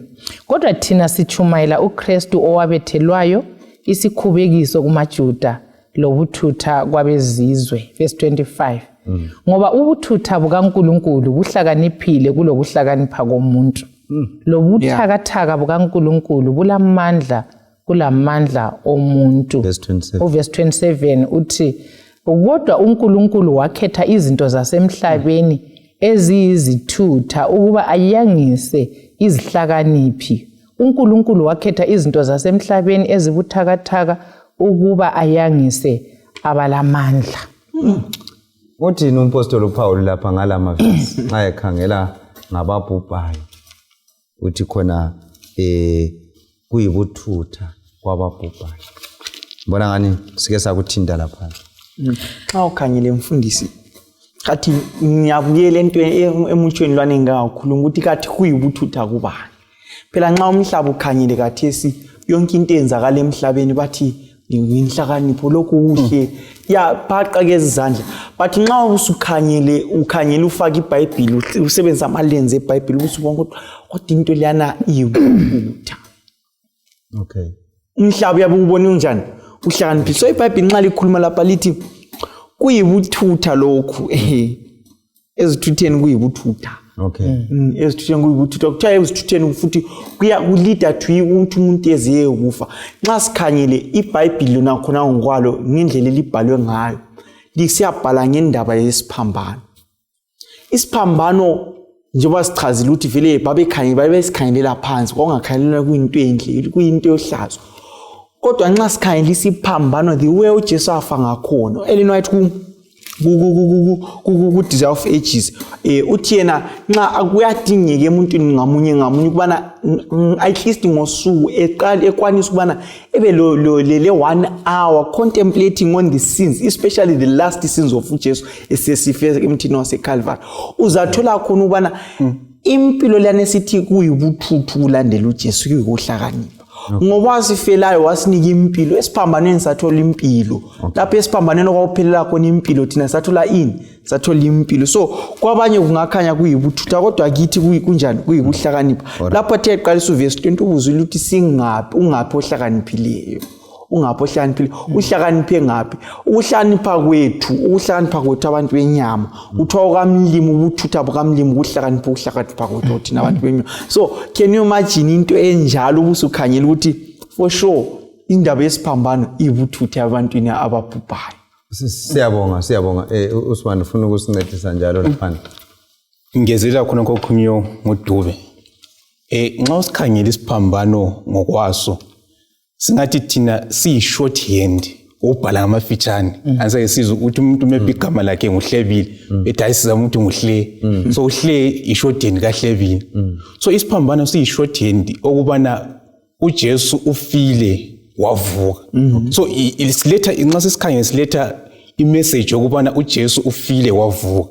Kodwa thina sichumayela uKristu owabethelwayo, isikhubekiso kumaJuda lobuthutha kwabezizwe. Verse 25: Ngoba ubuthutha bukaNkulunkulu buhlakaniphile kulokuhlakanipha komuntu, lobuthakathaka bukaNkulunkulu bulamandla kulamandla omuntu. Verse 27. Uverse 27 uthi, kodwa uNkulunkulu wakhetha izinto zasemhlabeni eziyizithutha ukuba ayangise izihlakaniphi. uNkulunkulu wakhetha izinto zasemhlabeni ezibuthakathaka ukuba ayangise abalamandla. Uthini umpostoli uPaul lapha ngala mavesi nxa ekhangela ngababhubhayo? Uthi khona kuyibuthutha kwababhubhayo. Mbona ngani sike sakuthinta lapha. Nxa ukhangele mfundisi, kathi ngiyabuyela entweni emutshweni lwane ngingakhuluma ukuthi kathi kuyibuthutha kubani. Phela nxa umhlaba ukhanyile kathesi, yonke into eyenzakala emhlabeni bathi nginhlakanipho, lokhu kuhle, ya baqakeza izandla. But nxa usukhanyile, ukhanyile ufake iBhayibhili, usebenzisa amalenzi eBhayibhili, ubusubona ukuthi kodwa into leyana iyibuthutha. Umhlaba uyabe ubona unjani, uhlakaniphile. So iBhayibhili nxa likhuluma lapha lithi kuyibuthutha lokhu, ezithutheni kuyibuthutha. Ezithutheni kuyibuthutha. Kuthiwa ezithutheni futhi kuya kulida to ukuthi umuntu ezeye kufa. Nxa sikhangele iBhayibhili lona khona ngokwalo ngendlela elibhalwe ngayo, lisiyabhala ngendaba yesiphambano. Isiphambano njengoba sichazile ukuthi vele babesikhangelela phansi, kwakungakhangelelwa kuyinto enhle, kuyinto yohlazo. Kodwa nxa sikhangela isiphambano, the way uJesu afa ngakhona, Ellen White ku-Desire of Ages, uthi yena nxa kuyadingeka emuntwini ngamunye ngamunye ukubana at least ngosuku eqale ekwanisa ukubana ebe le 1 hour contemplating on the sins, especially the last sins of uJesu esesife emthini waseCalvary. Uzathola khona ukubana impilo lana esithi kuyibuthuthu kulandela uJesu kuyikuhlakanipha. Ngoba wasifelayo wasinika impilo, esiphambanweni sathola impilo. Lapho esiphambanweni kwakuphelela khona impilo, thina sathola ini? Sathola impilo. So kwabanye kungakhanya kuyibuthutha, kodwa kithi kunjani? Kuyikuhlakanipha. Lapho athe eqalisa uvesi 20 ubuzwile ukuthi singaphi, ungaphi ohlakaniphileyo, ungaphi ohlakaniphileyo, uhlakaniphe ngaphi? Ukuhlakanipha kwethu, ukuhlakanipha kwethu abantu benyama, kuthiwa okamlimi, ubuthutha bukamlimi, ukuhlakanipha, ukuhlakanipha kwethu thina abantu benyama. So can you imagine into enjalo, ubusukhangela ukuthi for sure indaba yesiphambano ibuthutha ebantwini ababhubhayo. Siyabonga, siyabonga. Usman ufuna ukusincedisa njalo laphana. Ngezelela khona kokhunyo ngoDube. Nxa usikhangela isiphambano ngokwaso, singathi thina siyi-short hand, ubhala ngamafitshane. Angisake sizwe ukuthi umuntu maybe igama lakhe nguHlebile, ethi hayi sizama ukuthi nguHle. So uHle i-short hand kaHlebile. So isiphambano siyi-short hand okubana uJesu ufile wavuka. So siletha, nxa sisikhangele siletha imessage yokubana uJesu ufile wavuka.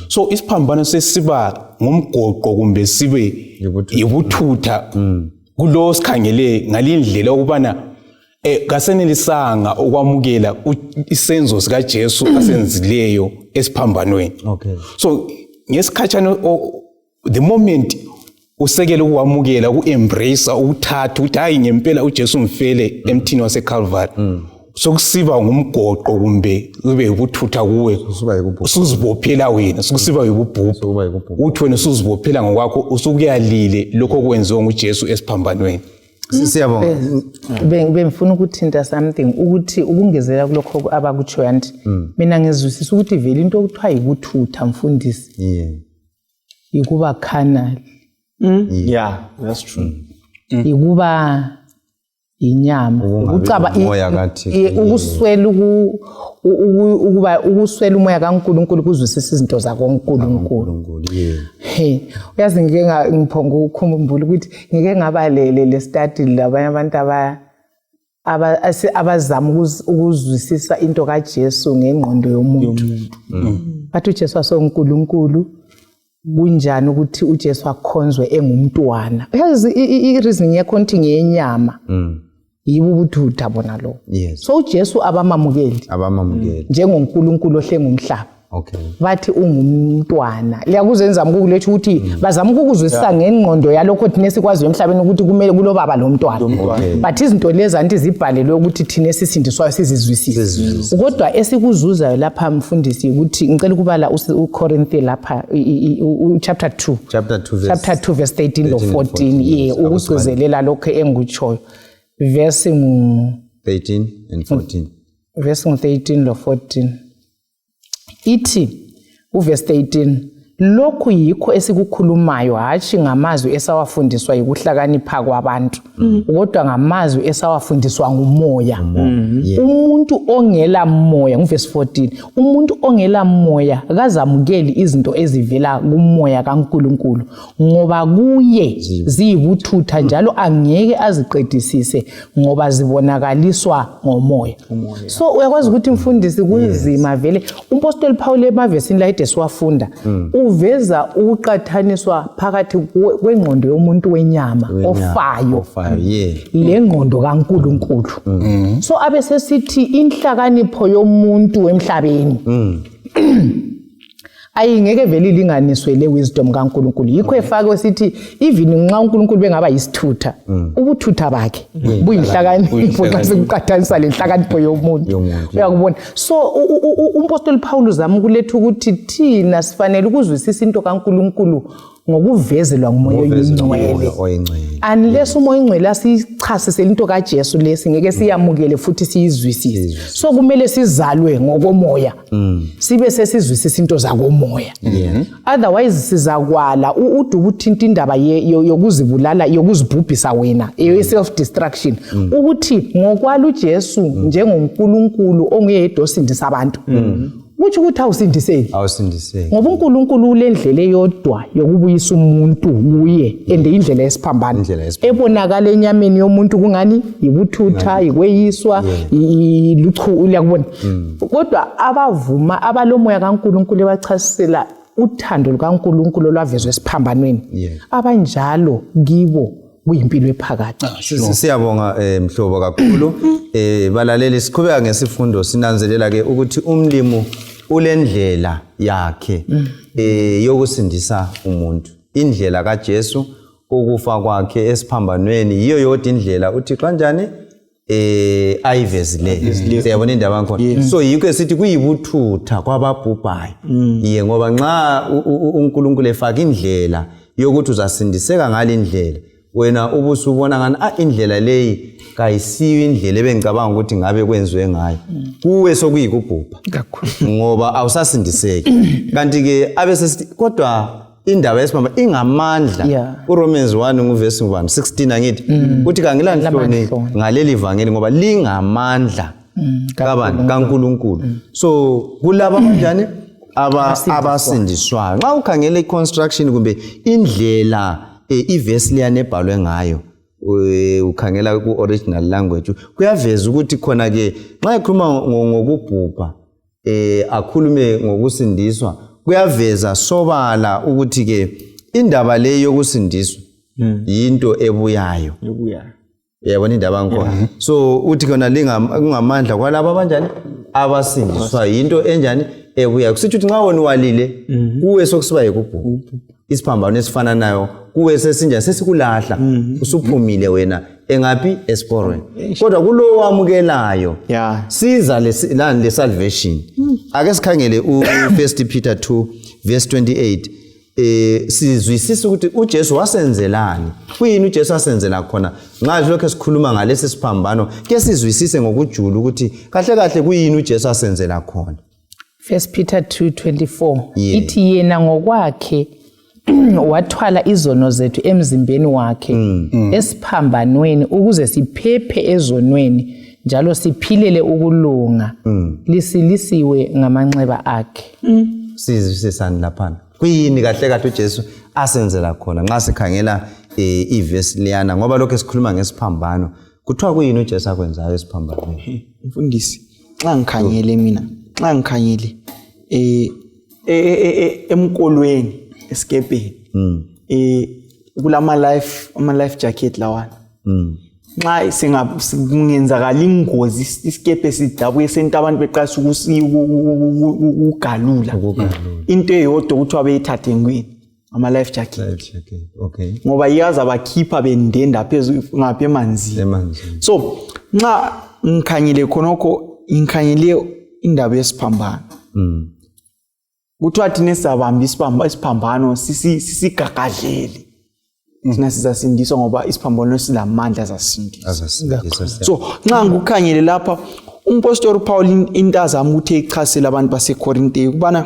So isiphambano sesiba ngumgoqo kumbe sibe yibuthutha kulo sikhangele ngalindlela okubana kasenelisanga ukwamukela isenzo sikaJesu asenzileyo esiphambanweni. So ngesikhatshana, the moment usekele ukwamukela, uku-embrace, ukuthatha ukuthi hayi ngempela uJesu ngifele emthini waseCalvary, sokusiba ngumgoqo kumbe kube ubuthutha kuwe, usuzibophela wena, sokusiba yibubhubhu uthi wena usuzibophela ngokwakho, usukuyalile lokho okwenziwa nguJesu esiphambanweni. Siyabonga. Bengifuna ukuthinta something ukuthi ukungezela kulokho abakutshoyo anti mina ngizwisisa ukuthi vele into okuthiwa yikuthutha mfundisi yikuba carnal. Yeah, that's true. Yikuba inyama, ukuswela ukuba ukuswela umoya kaNkuluNkulu, kuzwisisa izinto zakoNkuluNkulu. Hey, uyazi ngike ngiphonga ukukhumbula ukuthi ngike ngaba le study labanye abantu abazama ukuzwisisa into kaJesu ngengqondo yomuntu. Bathi uJesu wasoNkulunkulu, kunjani ukuthi uJesu akhonzwe engumntwana? Uyazi i-reasoning yakho ukuthi ngeyenyama. Yibo ubuthutha bona lo. So uJesu abamamukeli. Abamamukeli. NjengoNkulunkulu ohlenga umhlaba. Bathi ungumntwana. Liyakuzenza ukuletha ukuthi bazama ukukuzwisisa ngengqondo yalokho thina esikwaziyo emhlabeni ukuthi kumele kulobaba lomntwana. But izinto lezi anti zibhalelwe ukuthi thina esisindiswayo sizizwisise. Kodwa esikuzuzayo lapha mfundisi ukuthi ngicela ukubala uCorinthians lapha chapter 2. Chapter 2 verse Chapter 2 verse 13 lo 14. Yeah, ukugcizelela lokho engikutshoyo. Verse 13 and 14. Verse 13 lo 14. Ithi uverse 13, Lokhu yikho esikukhulumayo, hatshi ngamazwi esawafundiswa yikuhlakanipha kwabantu, kodwa ngamazwi esawafundiswa ngumoya. Umuntu ongela moya, nguvesi 14, umuntu ongela moya kazamukeli izinto ezivela kumoya kaNkulunkulu, ngoba kuye ziyibuthutha njalo angeke aziqedisise ngoba zibonakaliswa ngomoya. So uyakwazi ukuthi mfundisi kunzima vele. Umpostoli Paul emavesini la siwafunda uveza ukuqathaniswa phakathi kwengqondo yomuntu wenyama ofayo lengqondo kaNkulunkulu. So abesesithi inhlakanipho yomuntu wemhlabeni ayingeke vele ilinganiswe le wisdom kaNkulunkulu. Yikho efake sithi even nxa uNkulunkulu bengaba yisithutha, ubuthutha bakhe buyinhlakanipho xa sikuqathanisa lenhlakanipho yomuntu. Uyakubona? So umpostoli Paul uzama ukuletha ukuthi thina sifanele ukuzwisisa into kaNkulunkulu ngokuvezelwa ngumoya oyingcwele. Unless umoya oyingcwele asichasisele into kaJesu lesi, ngeke siyamukele futhi siyizwisise. So kumele sizalwe ngokomoya, sibe sesizwisisa into zakomoya. Otherwise sizakwala ude ukuthinta indaba yokuzibulala, yokuzibhubhisa wena, ye-self destruction, ukuthi ngokwala uJesu njengoNkulunkulu onguyedwa osindisa abantu, kutsho ukuthi awusindiseki. Awusindiseki. Ngoba uNkulunkulu ulendlela eyodwa yokubuyisa umuntu kuye, and indlela yesiphambano Indlela yesiphambano. ebonakala enyameni yomuntu kungani yikuthutha, yikweyiswa, luchu, uyakubona. Kodwa abavuma, abalomoya kaNkulunkulu ebachasisela uthando lukaNkulunkulu olwavezwe esiphambanweni, abanjalo kibo kuyimpilo ephakade. Siyabonga mhlobo kakhulu. Balaleli, siqhubeka ngesifundo, sinanzelela ke ukuthi umlimu ulendlela yakhe yokusindisa umuntu. Indlela kaJesu, ukufa kwakhe esiphambanweni, yiyo yodwa indlela uThixo kanjani ayivezileyo. Siyabona indaba yakhona. So yikho esithi kuyibuthutha kwababhubhayo. Iye, ngoba nxa uNkulunkulu efaka indlela yokuthi uzasindiseka ngalindlela, wena ubusubona ngani indlela leyi kayisiyo indlela ebengicabanga ukuthi ngabe kwenziwe ngayo, kuwe sokuyikubhubha ngoba awusasindiseki. Kanti ke abesesithi kodwa indaba yesiphambano ingamandla. URomans 1 nguvesi ngubani 16 angithi, uthi kangilanhloni ngaleli vangeli ngoba lingamandla kabani kaNkulunkulu. So kulaba kanjani abasindiswayo. Nxa ukhangela i-construction kumbe indlela ivesi liyana ebhalwe ngayo, ukhangela ku-original language, kuyaveza ukuthi khona ke nxa ekhuluma ngokubhubha akhulume ngokusindiswa, kuyaveza sobala ukuthi ke indaba le yokusindiswa yinto ebuyayo. Uyabona indaba ngikhona. So uthi khona kungamandla kwalabo abanjani abasindiswa, yinto enjani ebuyayo. Kusitsho ukuthi nxa wena walile, kuwe sokusiba yikubhubha. Isiphambano esifananayo kuwe sesinjani, sesikulahla, usuphumile wena engaphi esiporweni. Kodwa kulowo wamukelayo siza lani le salvation. Ake sikhangele u1 Peter 2 verse 28, sizwisisa ukuthi uJesu wasenzelani, kuyini uJesu asenzela khona. Nxa lokho sikhuluma ngalesi siphambano, ke sizwisise ngokujula ukuthi kahle kahle kuyini uJesu asenzela khona. 1 Peter 2:24 ithi yena ngokwakhe wathwala izono zethu emzimbeni wakhe esiphambanweni ukuze siphephe ezonweni njalo siphilele ukulunga, lisilisiwe ngamanxeba akhe. Sizwisisani laphana, kuyini kahle kahle uJesu asenzela khona? Nxa sikhangela ivesi liyana, ngoba lokho esikhuluma ngesiphambano, kuthiwa kuyini uJesu akwenzayo esiphambanweni? Mfundisi, nxa ngikhangele mina, nxa ngikhangele emkolweni, esikepeni, kulama life, ama life jacket lawana, nxa kungenzakala ingozi, isikepe sidabuke sento, abantu beqalisa ukugalula, into eyodwa okuthiwa beyithathe ngwini ama-life jacket, ngoba iyaza bakhipha bendenda phezulu ngapha emanzini. So nxa ngikhangele khonokho, ngikhangele indaba yesiphambano, kuthiwa thina esizabamba isiphambano sisigagadlele, thina sizasindiswa ngoba isiphambano silamandla azasindisa. So nxa ngikukhangele lapha, umpostori Paul into azama ukuthi eyichasele abantu baseKorinte ukubana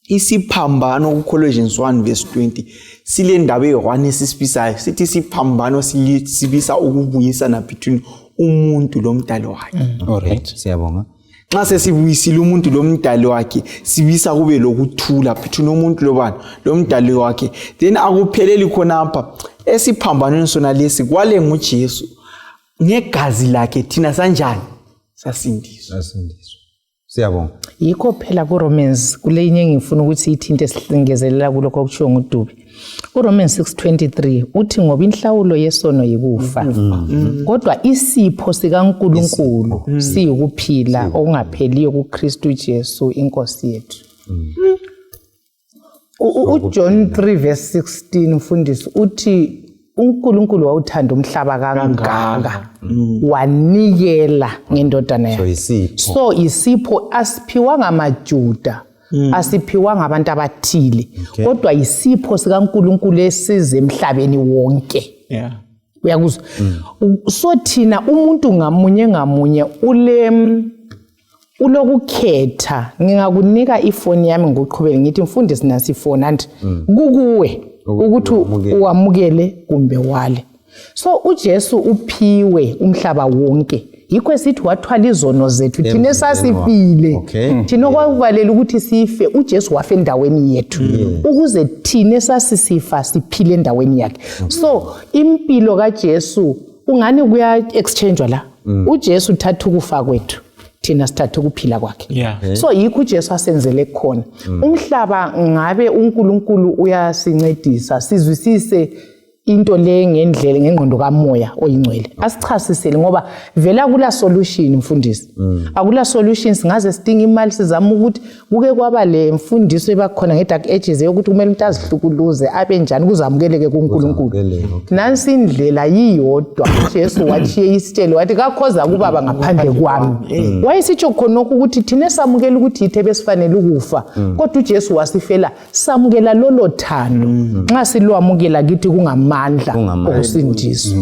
Isiphambano kuColossians 1 verse 20 sile ndaba eyi-1 esisibisayo, sithi isiphambano sibisa ukubuyisana between umuntu lomdali wakhe. Alright. Siyabonga. Nxa sesibuyisile umuntu lomdali wakhe, sibisa kube lokuthula between umuntu lobani lomdali wakhe. Then akupheleli khonapha, esiphambanweni sona lesi kwale nguJesu ngegazi lakhe thina sanjani sasindiswa. Sasindiswa. Siyabonga. Yikho phela kuRomans kuleyinye engifuna ukuthi ithinte singezelela kulokho okushiwo nguDube. KuRomans 6:23 uthi ngoba inhlawulo yesono yikufa. Kodwa isipho sikaNkuluNkulu siyikuphila okungapheliyo kuKristu Jesu inkosi yethu. UJohn 3 verse 16 mfundisi uthi uNkulunkulu wawuthanda umhlaba kangaka wanikela ngendodana So yakhe. isipho. So isipho asiphiwanga amaJuda, asiphiwanga abantu abathile, kodwa isipho sikaNkulunkulu esize emhlabeni wonke. Uyakuzwa? So thina umuntu ngamunye ngamunye ule ulokukhetha. Ngingakunika ifoni yami ngikuqhubele ngithi mfundisi nasi ifoni, anti kukuwe ukuthi uwamukele kumbe wale. So uJesu uphiwe umhlaba wonke, yikho esithi wathwala izono zethu thina Emzimbeni esasifile. Thina okwakubalela ukuthi sife, uJesu wafa endaweni yethu ukuze thina esasisifa siphile endaweni yakhe. So impilo kaJesu ungani kuya exchangewa la. uJesu uthatha ukufa kwethu, thina sithatha ukuphila kwakhe. So yikho uJesu asenzele khona. Umhlaba ngabe uNkulunkulu uyasincedisa sizwisise into le ngendlela, ngengqondo kamoya oyingcwele, asichasisele, ngoba vele akula solution mfundisi. Akula solution, singaze sidinga imali sizama ukuthi kuke kwaba le mfundiso ebakhona nge-dark ages yokuthi kumele umuntu azihlukuluze abe njani kuzamukeleke kuNkulunkulu. Kuzamukeleke, okay. Nansi indlela yiyodwa, uJesu watshiye isitshelo wathi kakhoza kubaba ngaphandle kwami. Wayesitsho khonokho ukuthi thina samukela ukuthi yithe besifanele ukufa, kodwa uJesu wasifela. Samukela lolo thando, nxa silwamukela kithi kungamandla Kungamandla. okusindiswa.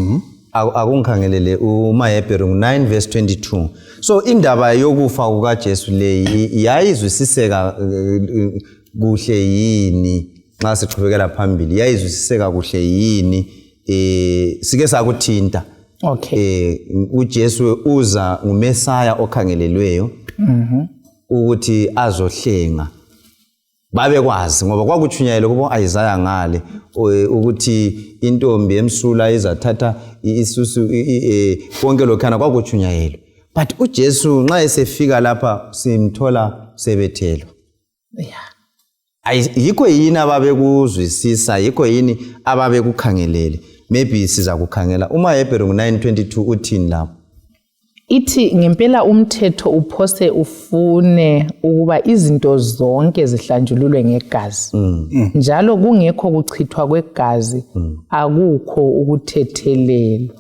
Akungikhangelele uMahebheru ngu-9 verse 22. So indaba yokufa kukaJesu leyi yayizwisiseka kuhle yini? Nxa siqhubekela phambili, yayizwisiseka kuhle yini? Sike sakuthinta. uJesu uza nguMesaya okhangelelweyo ukuthi azohlenga. Babekwazi ngoba kwakutshunyayelwe kubo Isaya ngale ukuthi intombi emsula izathatha isusu konke lokhana kwakutshunyayelwe. But uJesu nxa esefika lapha simthola sebethelwa. Yikho yini ababekuzwisisa, yikho yini ababekukhangelele? Maybe siza kukhangela uMahebheru ngu-9:22 uthini lapho? Ithi ngempela umthetho uphose ufune ukuba izinto zonke zihlanjululwe ngegazi, njalo kungekho kuchithwa kwegazi akukho ukuthethelelwa.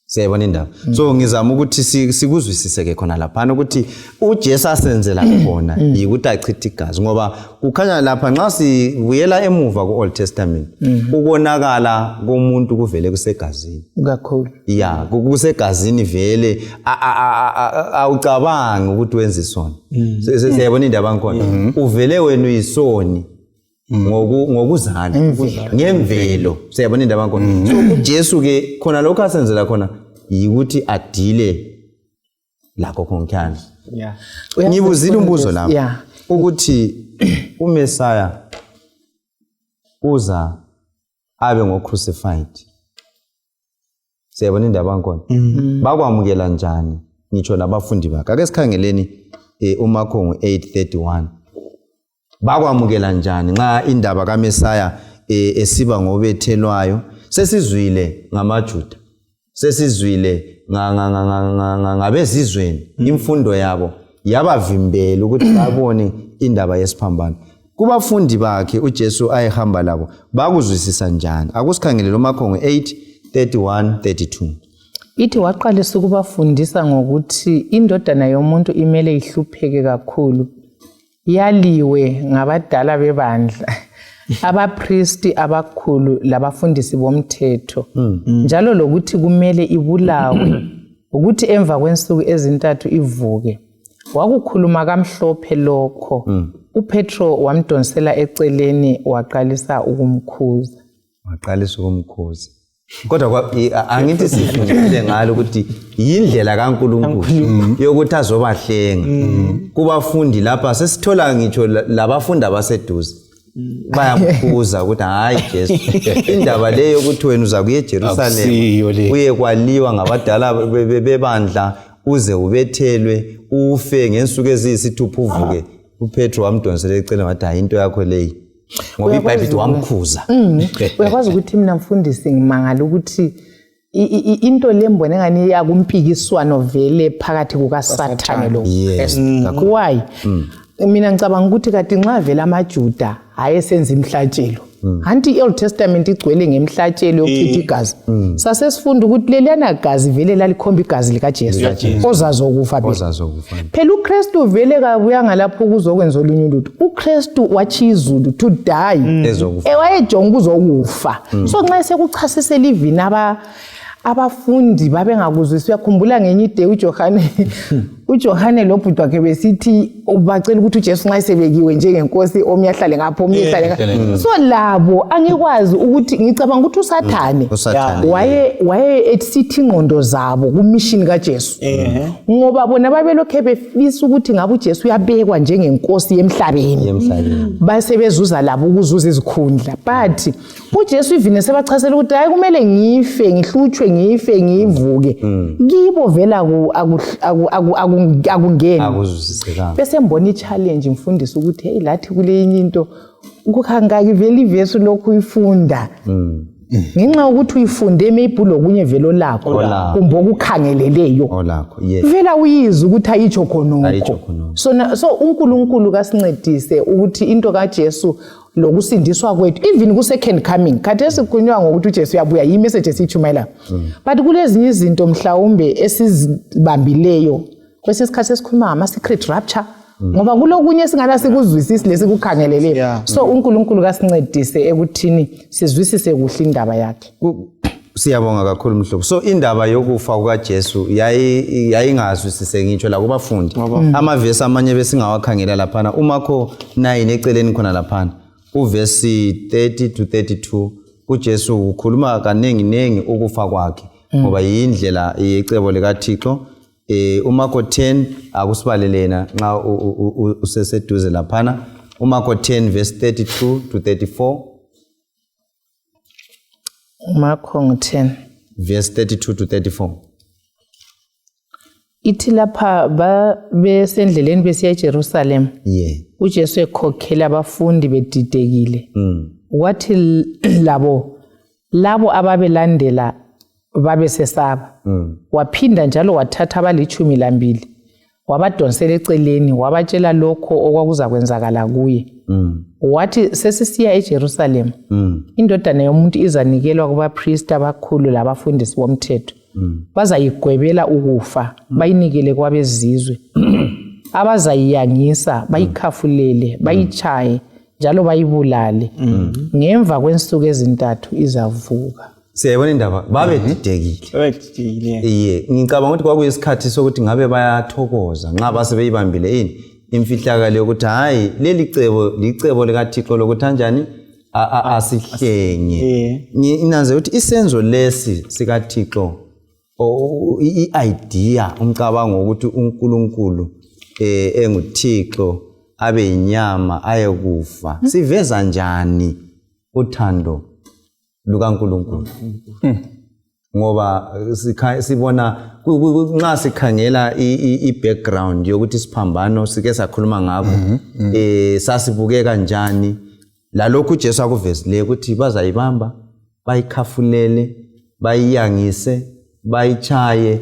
Siyayibona indaba. So ngizama ukuthi sikuzwisise ke khona laphana ukuthi uJesu asenzela khona yikuthi achithe igazi, ngoba kukhanya lapha nxa sibuyela emuva ku-Old Testament ukonakala komuntu kuvele kusegazini. Kakhulu. Ya, kusegazini vele, awucabangi ukuthi wenza isono. Siyayibona indaba ngikhona. Uvele wena uyisoni ngokuzala ngemvelo. Siyabona indaba ngikhona. So uJesu ke khona lokho asenzela khona yikuthi adile lakho konke. Ngibuzile umbuzo lapho ukuthi uMesaya uza abe ngo-crucified. Siyabona indaba ngikhona. Bakwamukela njani ngitsho labafundi bakhe? Ake sikhangeleni uMarko ngu-8:31. Bakwamukela njani nxa indaba kaMesaya esiba ngobethelwayo? Sesizwile ngamaJuda, sesizwile ngabezizweni, imfundo yabo yabavimbela ukuthi babone indaba yesiphambano. Kubafundi bakhe uJesu ayehamba labo bakuzwisisa njani? Akusikhangelele uMarko ngu-8:31-32. Ithi waqalisa ukubafundisa ngokuthi indodana yomuntu imele ihlupheke kakhulu, yaliwe ngabadala bebandla, abapristi abakhulu labafundisi bomthetho, njalo lokuthi kumele ibulawe, ukuthi emva kwensuku ezintathu ivuke. Wakukhuluma kamhlophe lokho. UPetro wamdonsela eceleni waqalisa ukumkhuza. Waqalisa ukumkhuza. Kodwa angithi sifundile ngalo ukuthi yindlela kaNkulunkulu yokuthi azobahlenga. Kubafundi lapha sesithola ngitsho labafundi abaseduze bayamkhuza ukuthi hayi Jesu, indaba leyo yokuthi wena uza kuye eJerusalema uye kwaliwa ngabadala bebandla uze ubethelwe ufe ngensuku eziyisithupha uvuke. UPetro wamdonsela eceleni wathi hayi into yakho leyi, ngoba iBhayibheli wamkhuza. Uyakwazi ukuthi mina mfundisi ngimangala ukuthi into le mbona engani yakumpikiswano vele phakathi kukaSathane lo Kristu. Why? Mina ngicabanga ukuthi kati nxa vele amaJuda ayesenza imhlatshelo, anti i-Old Testament igcwele ngemhlatshelo yokuchitha igazi. Sasesifunda ukuthi leliyana gazi vele lalikhomba igazi likaJesu ozazokufa phela. UKristu vele kabuyanga lapho ukuzokwenza olunye ulutho. UKristu watshiya izulu to die, ewayejonga ukuzokufa. So nxa sekuchasisela ivini abafundi babengakuzwisi. Uyakhumbula ngenye ide uJohane lobhuti wakhe besithi bacela ukuthi uJesu nxa esebekiwe njengenkosi omnye ahlale ngapho omnye ahlale ngapho. So labo angikwazi ukuthi ngicabanga ukuthi uSathane waye esithi ingqondo zabo kumishini kaJesu, ngoba bona babelokhe befisa ukuthi ngabe uJesu uyabekwa njengenkosi yemhlabeni, base bezuza labo ukuzuza izikhundla. But uJesu ivine sebachasela ukuthi hayi kumele ngife, ngihlutshwe, ngife, ngivuke. Kibo vele akungeni. Bese mbona i-challenge mfundisi ukuthi hey lathi kuleyinye into kukhangaki vele ivesi lokhu uyifunda. Ngenxa yokuthi uyifunde maybe lokunye vele olakho kumbe okukhangeleleyo. Vele uyizwe ukuthi ayitsho khonokho. So uNkulunkulu kasincedise ukuthi into kaJesu lokusindiswa kwethu even ku second coming khathesi kukhulunywa ngokuthi uJesu uyabuya, yi-message esiyitshumayela. But kulezinye izinto mhlawumbe esizibambileyo kwesinye isikhathi esikhuluma ngama-secret rapture, ngoba kulokunye esingana sikuzwisisi lesikukhangeleleyo. So uNkulunkulu kasincedise ekuthini sizwisise kuhle indaba yakhe. Siyabonga kakhulu mhlobo. So indaba yokufa kukaJesu yayingazwisise ngitsho la kubafundi. Amavesi amanye besingawakhangela laphana, uMakho 9 eceleni khona laphana uvesi 30 to 32, uJesu ukhuluma kaningi ningi ukufa kwakhe ngoba yindlela yecebo likaThixo. uMakho 10 akusibalele yena nxa useseduze laphana. uMakho 10 verse 32 to 34. Marko 10 verse 32 to 34. Ithi lapha besendleleni besiya eJerusalem, uJesu ekhokhela abafundi bedidekile. Wathi labo ababelandela babesesaba. Waphinda njalo wathatha abalitshumi lambili wabadonsela eceleni, wabatshela lokho okwakuzakwenzakala kuye. Wathi sesisiya eJerusalem, indodana yomuntu izanikelwa kubapristi abakhulu labafundisi bomthetho, bazayigwebela ukufa, bayinikele kwabezizwe abazayiyangisa, bayikhafulele, bayitshaye njalo bayibulale. Ngemva kwensuku ezintathu izavuka. Siyayibona indaba, babedidekile. Iye, ngicabanga ukuthi kwakuyisikhathi sokuthi ngabe bayathokoza nxa base beyibambile ini imfihlakalo yokuthi hayi leli cebo licebo likaThixo lokuthi anjani asihlenge. Nginanze ukuthi isenzo lesi sikaThixo, i-idea, umcabango wokuthi uNkulunkulu enguThixo abe yinyama ayekufa, siveza njani uthando lukaNkulunkulu? Ngoba sibona nxa sikhangela i-background yokuthi isiphambano sike sakhuluma ngakho, sasibukeka njani, lalokhu uJesu akuvezileyo ukuthi bazayibamba, bayikhafulele, bayiyangise, bayichaye.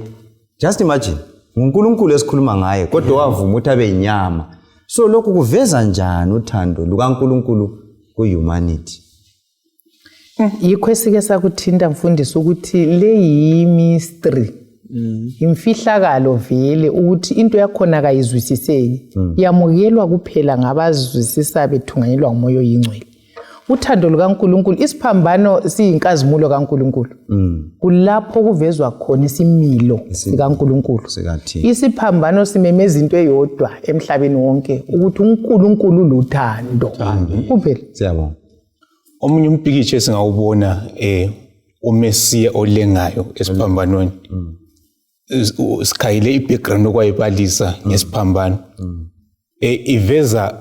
Just imagine, nguNkulunkulu esikhuluma ngaye kodwa wavuma ukuthi abe yinyama. So lokhu kuveza njani uthando lukaNkulunkulu ku-humanity? Yikho esike sakuthinta mfundisi ukuthi le yi-mystery, imfihlakalo vele, ukuthi into yakhona kayizwisiseki, yamukelwa kuphela ngabazwisisa bethunganyelwa ngumoya oyingcwele. Uthando lukaNkulunkulu, isiphambano siyinkazimulo kaNkulunkulu. Kulapho kuvezwa khona isimilo sikaNkulunkulu. Sikathixo. Isiphambano simemeza into eyodwa emhlabeni wonke, ukuthi uNkulunkulu uluthando. Kuphela. Siyabonga. Omunye umpikitsha esingawubona uMesiya olengayo esiphambanweni. Sikhayile i-background okwayibalisa ngesiphambano. Iveza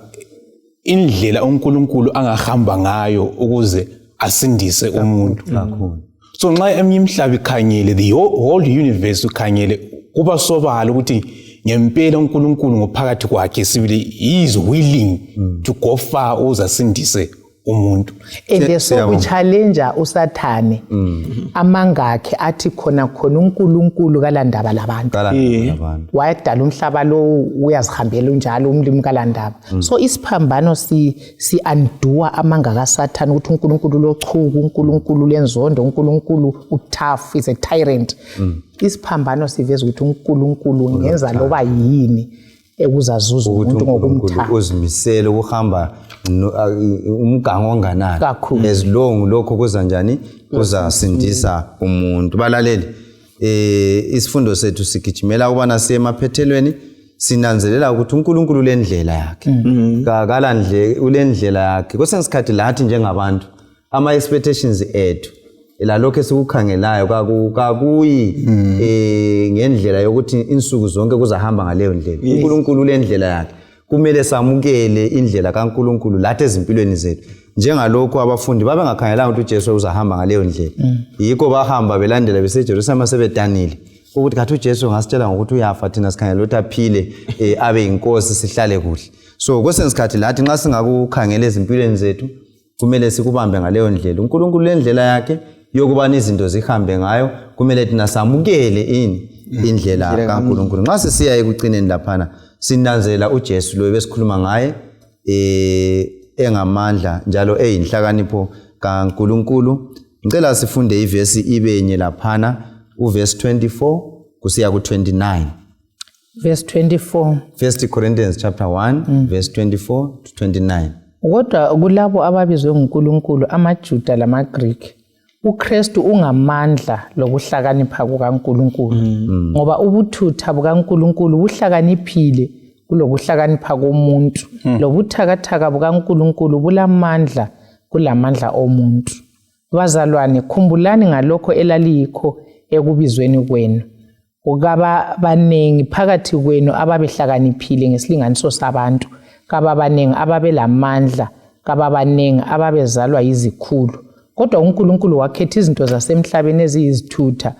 indlela uNkulunkulu angahamba ngayo ukuze asindise umuntu. Kakhulu. So nxa eminye imihlaba ikhanyele, the whole universe ukhanyele, kuba sobala ukuthi ngempela uNkulunkulu ngophakathi kwakhe sibili, he is willing to go far ukuze asindise umuntu. And Siyabonga. sokuchallenge uSathane amangakhe athi khona khona uNkulunkulu kalandaba labantu. Qala abantu. Wayedala umhlaba lo, uyazihambela unjalo umlimi kalandaba. So isiphambano si undo amanga kaSathane ukuthi uNkulunkulu lochuku, uNkulunkulu lenzondo, uNkulunkulu utough, is a tyrant. Isiphambano siveza ukuthi uNkulunkulu ngenza loba yini ekuzazuza Ukuthi umuntu uNkulunkulu ngokumthanda. uzimisele ukuhamba umgango onganani. Kakhulu. As long lokho kuza njani, kuzasindisa umuntu. Balaleli, isifundo sethu sigijimela ukubana siye emaphethelweni. Sinanzelela ukuthi uNkulunkulu ulendlela yakhe. Kalandle ulendlela yakhe. Kwesinye isikhathi lathi njengabantu ama expectations ethu lalokho esikukhangelayo kakuyi ngendlela yokuthi insuku zonke kuzahamba ngaleyo ndlela. uNkulunkulu ulendlela yakhe. Kumele samukele indlela kaNkulunkulu lathi ezimpilweni zethu. Njengalokho abafundi babengakhangelanga ukuthi uJesu uzahamba ngaleyo ndlela. Yikho bahamba belandela beseJerusalema sebedanile. Ukuthi kathi uJesu ngasitshela ngokuthi uyafa, thina sikhangela ukuthi aphile, abe yinkosi, sihlale kuhle. So kwesinye isikhathi lathi nxa singakukhangela ezimpilweni zethu kumele sikubambe ngaleyo ndlela. uNkulunkulu lendlela yakhe yokubana izinto zihambe ngayo, kumele thina samukele ini indlela kaNkulunkulu. Nxa sisiya ekucineni laphana sinanzela uJesu lo besikhuluma ngaye engamandla njalo eyinhlakanipho kaNkulunkulu. Ngicela sifunde ivesi ibenye laphana, uverse 24 kusiya ku-29. Verse 24. 1 Corinthians chapter 1 verse 24 to 29. Kodwa kulabo ababizwe nguNkulunkulu, amaJuda lamaGriki, uKristu ungamandla lokuhlakanipha kukaNkulunkulu. Ngoba ubuthutha bukaNkulunkulu buhlakaniphile kulokuhlakanipha komuntu, lobuthakathaka bukaNkulunkulu bulamandla kulamandla omuntu. Bazalwane, khumbulani ngalokho elaliyikho ekubizweni kwenu. Kaba baningi phakathi kwenu ababehlakaniphile ngesilinganiso sabantu, kaba baningi ababelamandla, kaba baningi ababezalwa yizikhulu. Kodwa uNkulunkulu wakhetha izinto zasemhlabeni eziyizithutha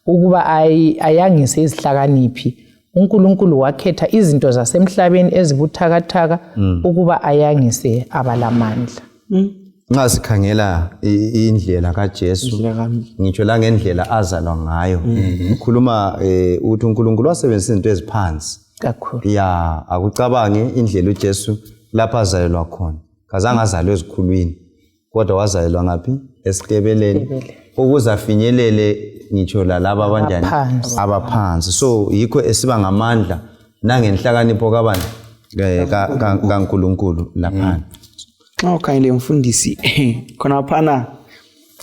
ukuba ayangise izihlakaniphi. uNkulunkulu wakhetha izinto zasemhlabeni ezibuthakathaka ukuba ayangise abalamandla. Nxa sikhangela indlela kaJesu, Indlela ngitsho la ngendlela azalwa ngayo, ukhuluma ukuthi uNkulunkulu wasebenzisa izinto eziphansi kakhulu. Ya, akucabange indlela uJesu lapha azalelwa khona. Kazange azalwe ezikhulwini, kodwa wazalelwa ngaphi? Esitebeleni, ukuze afinyelele ngitsho lalaba abanjani? Abaphansi. Abaphansi. So yikho esiba ngamandla nangenhlakanipho kabani? kaNkulunkulu laphana. Nxa ukhangele mfundisi, khonaphana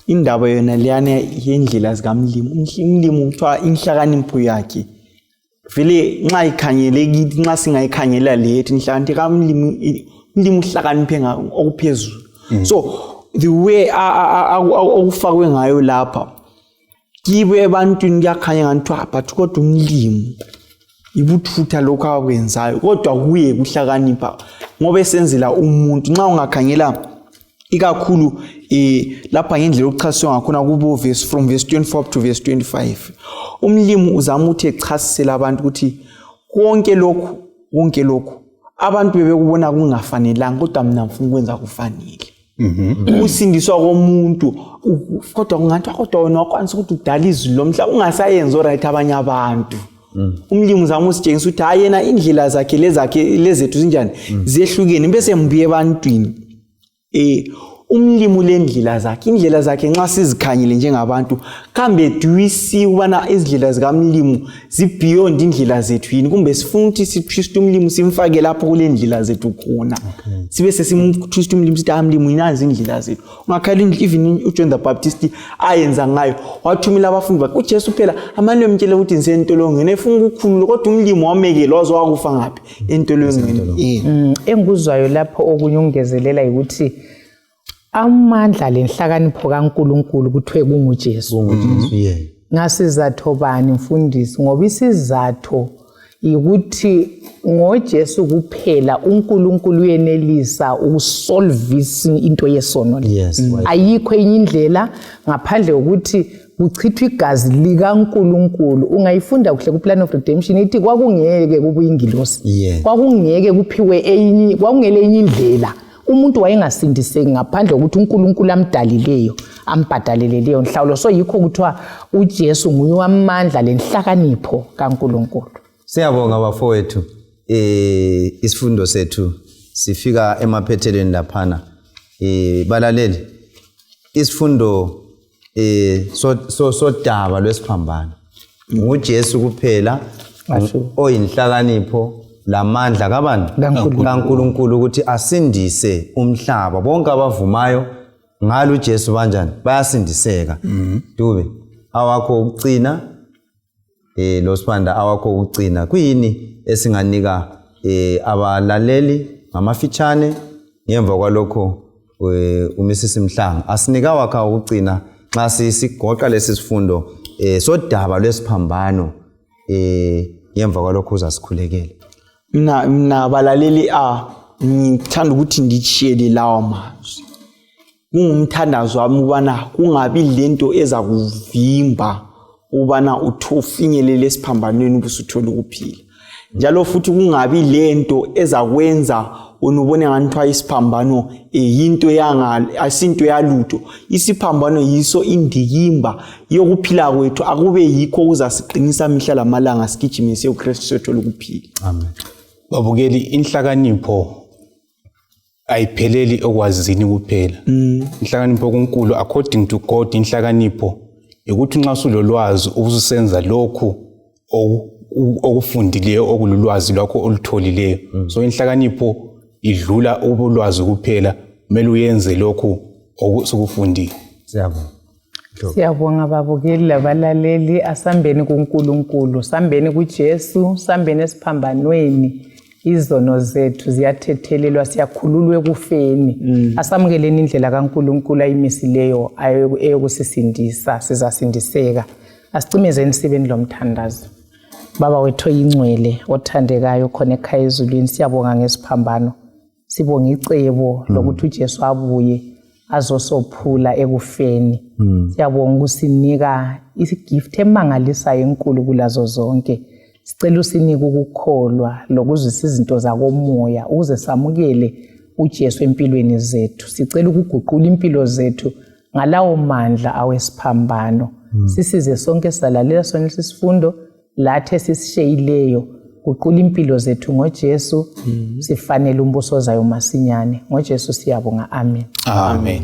indaba yona leyana yendlela zikamlimi, umlimi kuthiwa inhlakanipho yakhe vele nxa ikhangele kithi, nxa singayikhangela lethu inhlakanipho kamlimi, umlimi uhlakaniphe okuphezulu. So the way okufakwe ngayo lapha kibo ebantwini kuyakhanya ngathi kuthiwa, but kodwa umlimi ibuthutha lokhu akwenzayo, kodwa kuye kuhlakanipha ngoba esenzela umuntu. Nxa ungakhangela ikakhulu lapha ngendlela okuchasiswe ngakhona kubo verse, from verse 24 up to verse 25, umlimi uzama ukuthi echasisele abantu ukuthi konke lokhu abantu bebekubona kungafanelanga, kodwa mina ngifuna ukwenza kufanele ukusindiswa komuntu. Kodwa kungathiwa, kodwa wena wakwanisa ukuthi udale izulu lomhlaba ungasayenzi oright abanye abantu. Umlimi uzama usitshengisa ukuthi hayi, yena indlela zakhe lezakhe lezethu zinjani, zehlukene, bese mbuye ebantwini. Umlimi ulendlela zakhe, indlela zakhe nxa sizikhangele njengabantu, kambe do we see ukubana izindlela zikamlimu zi-beyond indlela zethu yini, kumbe sifuna ukuthi sithwiste umlimu simfake lapho kule ndlela zethu khona, sibe sesimthwiste umlimu sithi, ah mlimu, yinazi indlela zethu. Ungakhala even uJohn the Baptist ayenza ngayo, wathumela abafundi bakhe. UJesu phela amane emtshela ukuthi ngisentolongweni, efuna ukukhulula, kodwa umlimi wamekela waze wakufa ngaphi? Entolongweni. Engikuzwayo lapho okunye ukungezelela yikuthi amandla lenhlakanipho kaNkulunkulu kuthiwe kunguJesu. KunguJesu, yeah. Ngasizatho bani, mfundisi? Ngoba isizatho yikuthi ngoJesu kuphela uNkulunkulu uyenelisa ukusolvisa into yesono le. Ayikho enye indlela ngaphandle kokuthi kuchithwe igazi likaNkulunkulu. Ungayifunda kuhle ku-Plan of Redemption, ithi kwakungeke kubuye ingilosi, kwakungeke kuphiwe enye, kwakungele enye indlela. Umuntu wayengasindiseki ngaphandle kokuthi uNkulunkulu amdalileyo ambhadalele leyo nhlawulo. So yikho kuthiwa uJesu nguye wamandla lenhlakanipho kaNkulunkulu. Siyabonga bafowethu. Isifundo sethu sifika emaphethelweni laphana. Balaleli, isifundo sodaba lwesiphambano nguJesu kuphela oyinhlakanipho lamandla kabani? KaNkulunkulu, ukuthi asindise umhlaba. Bonke abavumayo ngalo uJesu banjani? Bayasindiseka. Dube, awakho ukucina, lo Sibanda, awakho ukucina, kuyini esinganika abalaleli ngamafitshane? Ngemva kwalokho uMrs Mhlanga asinika wakha ukucina nxa sigoqa lesi sifundo sodaba lwesiphambano. Ngemva kwalokho uzasikhulekela. Mina balaleli, a ngithanda ukuthi nditshiyele lawa mazwi. Kungumthandazo wami ukubana kungabi lento ezakuvimba ukubana ufinyelele esiphambanweni ubusuthola ukuphila, njalo futhi kungabi lento ezakwenza wena ubone ngani kuthiwa isiphambano yinto asinto yalutho. Isiphambano yiso indikimba yokuphila kwethu, akube yikho okuzasiqinisa mihla lamalanga, sigijime siye kuKristu siyothola ukuphila. Amen. Babukeli, inhlakanipho ayipheleli okwazini kuphela. Inhlakanipho kuNkulu, according to God, inhlakanipho ukuthi nxa usulolwazi ubususenza lokhu okufundileyo, okululwazi lwakho olutholileyo. So inhlakanipho idlula ubulwazi kuphela, kumele uyenze lokhu osukufundile. Siyabonga. Siyabonga babukeli labalaleli. Asambeni kuNkulunkulu, sambeni kuJesu, sambeni esiphambanweni. Izono zethu ziyathethelelwa, siyakhululwa ekufeni. Asamukeleni indlela kaNkulunkulu ayimisileyo eyokusisindisa, sizasindiseka. Asicimezeni sibeni lomthandazo. Baba wethu oyingcwele, othandekayo, khona ekhaya ezulwini, siyabonga ngesiphambano. Sibonga icebo lokuthi uJesu abuye azosophula ekufeni. Siyabonga ukusinika igift emangalisayo enkulu kulazo zonke. Sicela usinike ukukholwa lokuzwisa izinto zakomoya ukuze samukele uJesu empilweni zethu. Sicela ukuguqula impilo zethu ngalawo mandla awesiphambano. Sisize sonke sizalalela sona isifundo lathi esisisheyileyo, guqula impilo zethu ngoJesu. Sifanele umbuso ozayo masinyane. NgoJesu siyabonga, amen. Amen.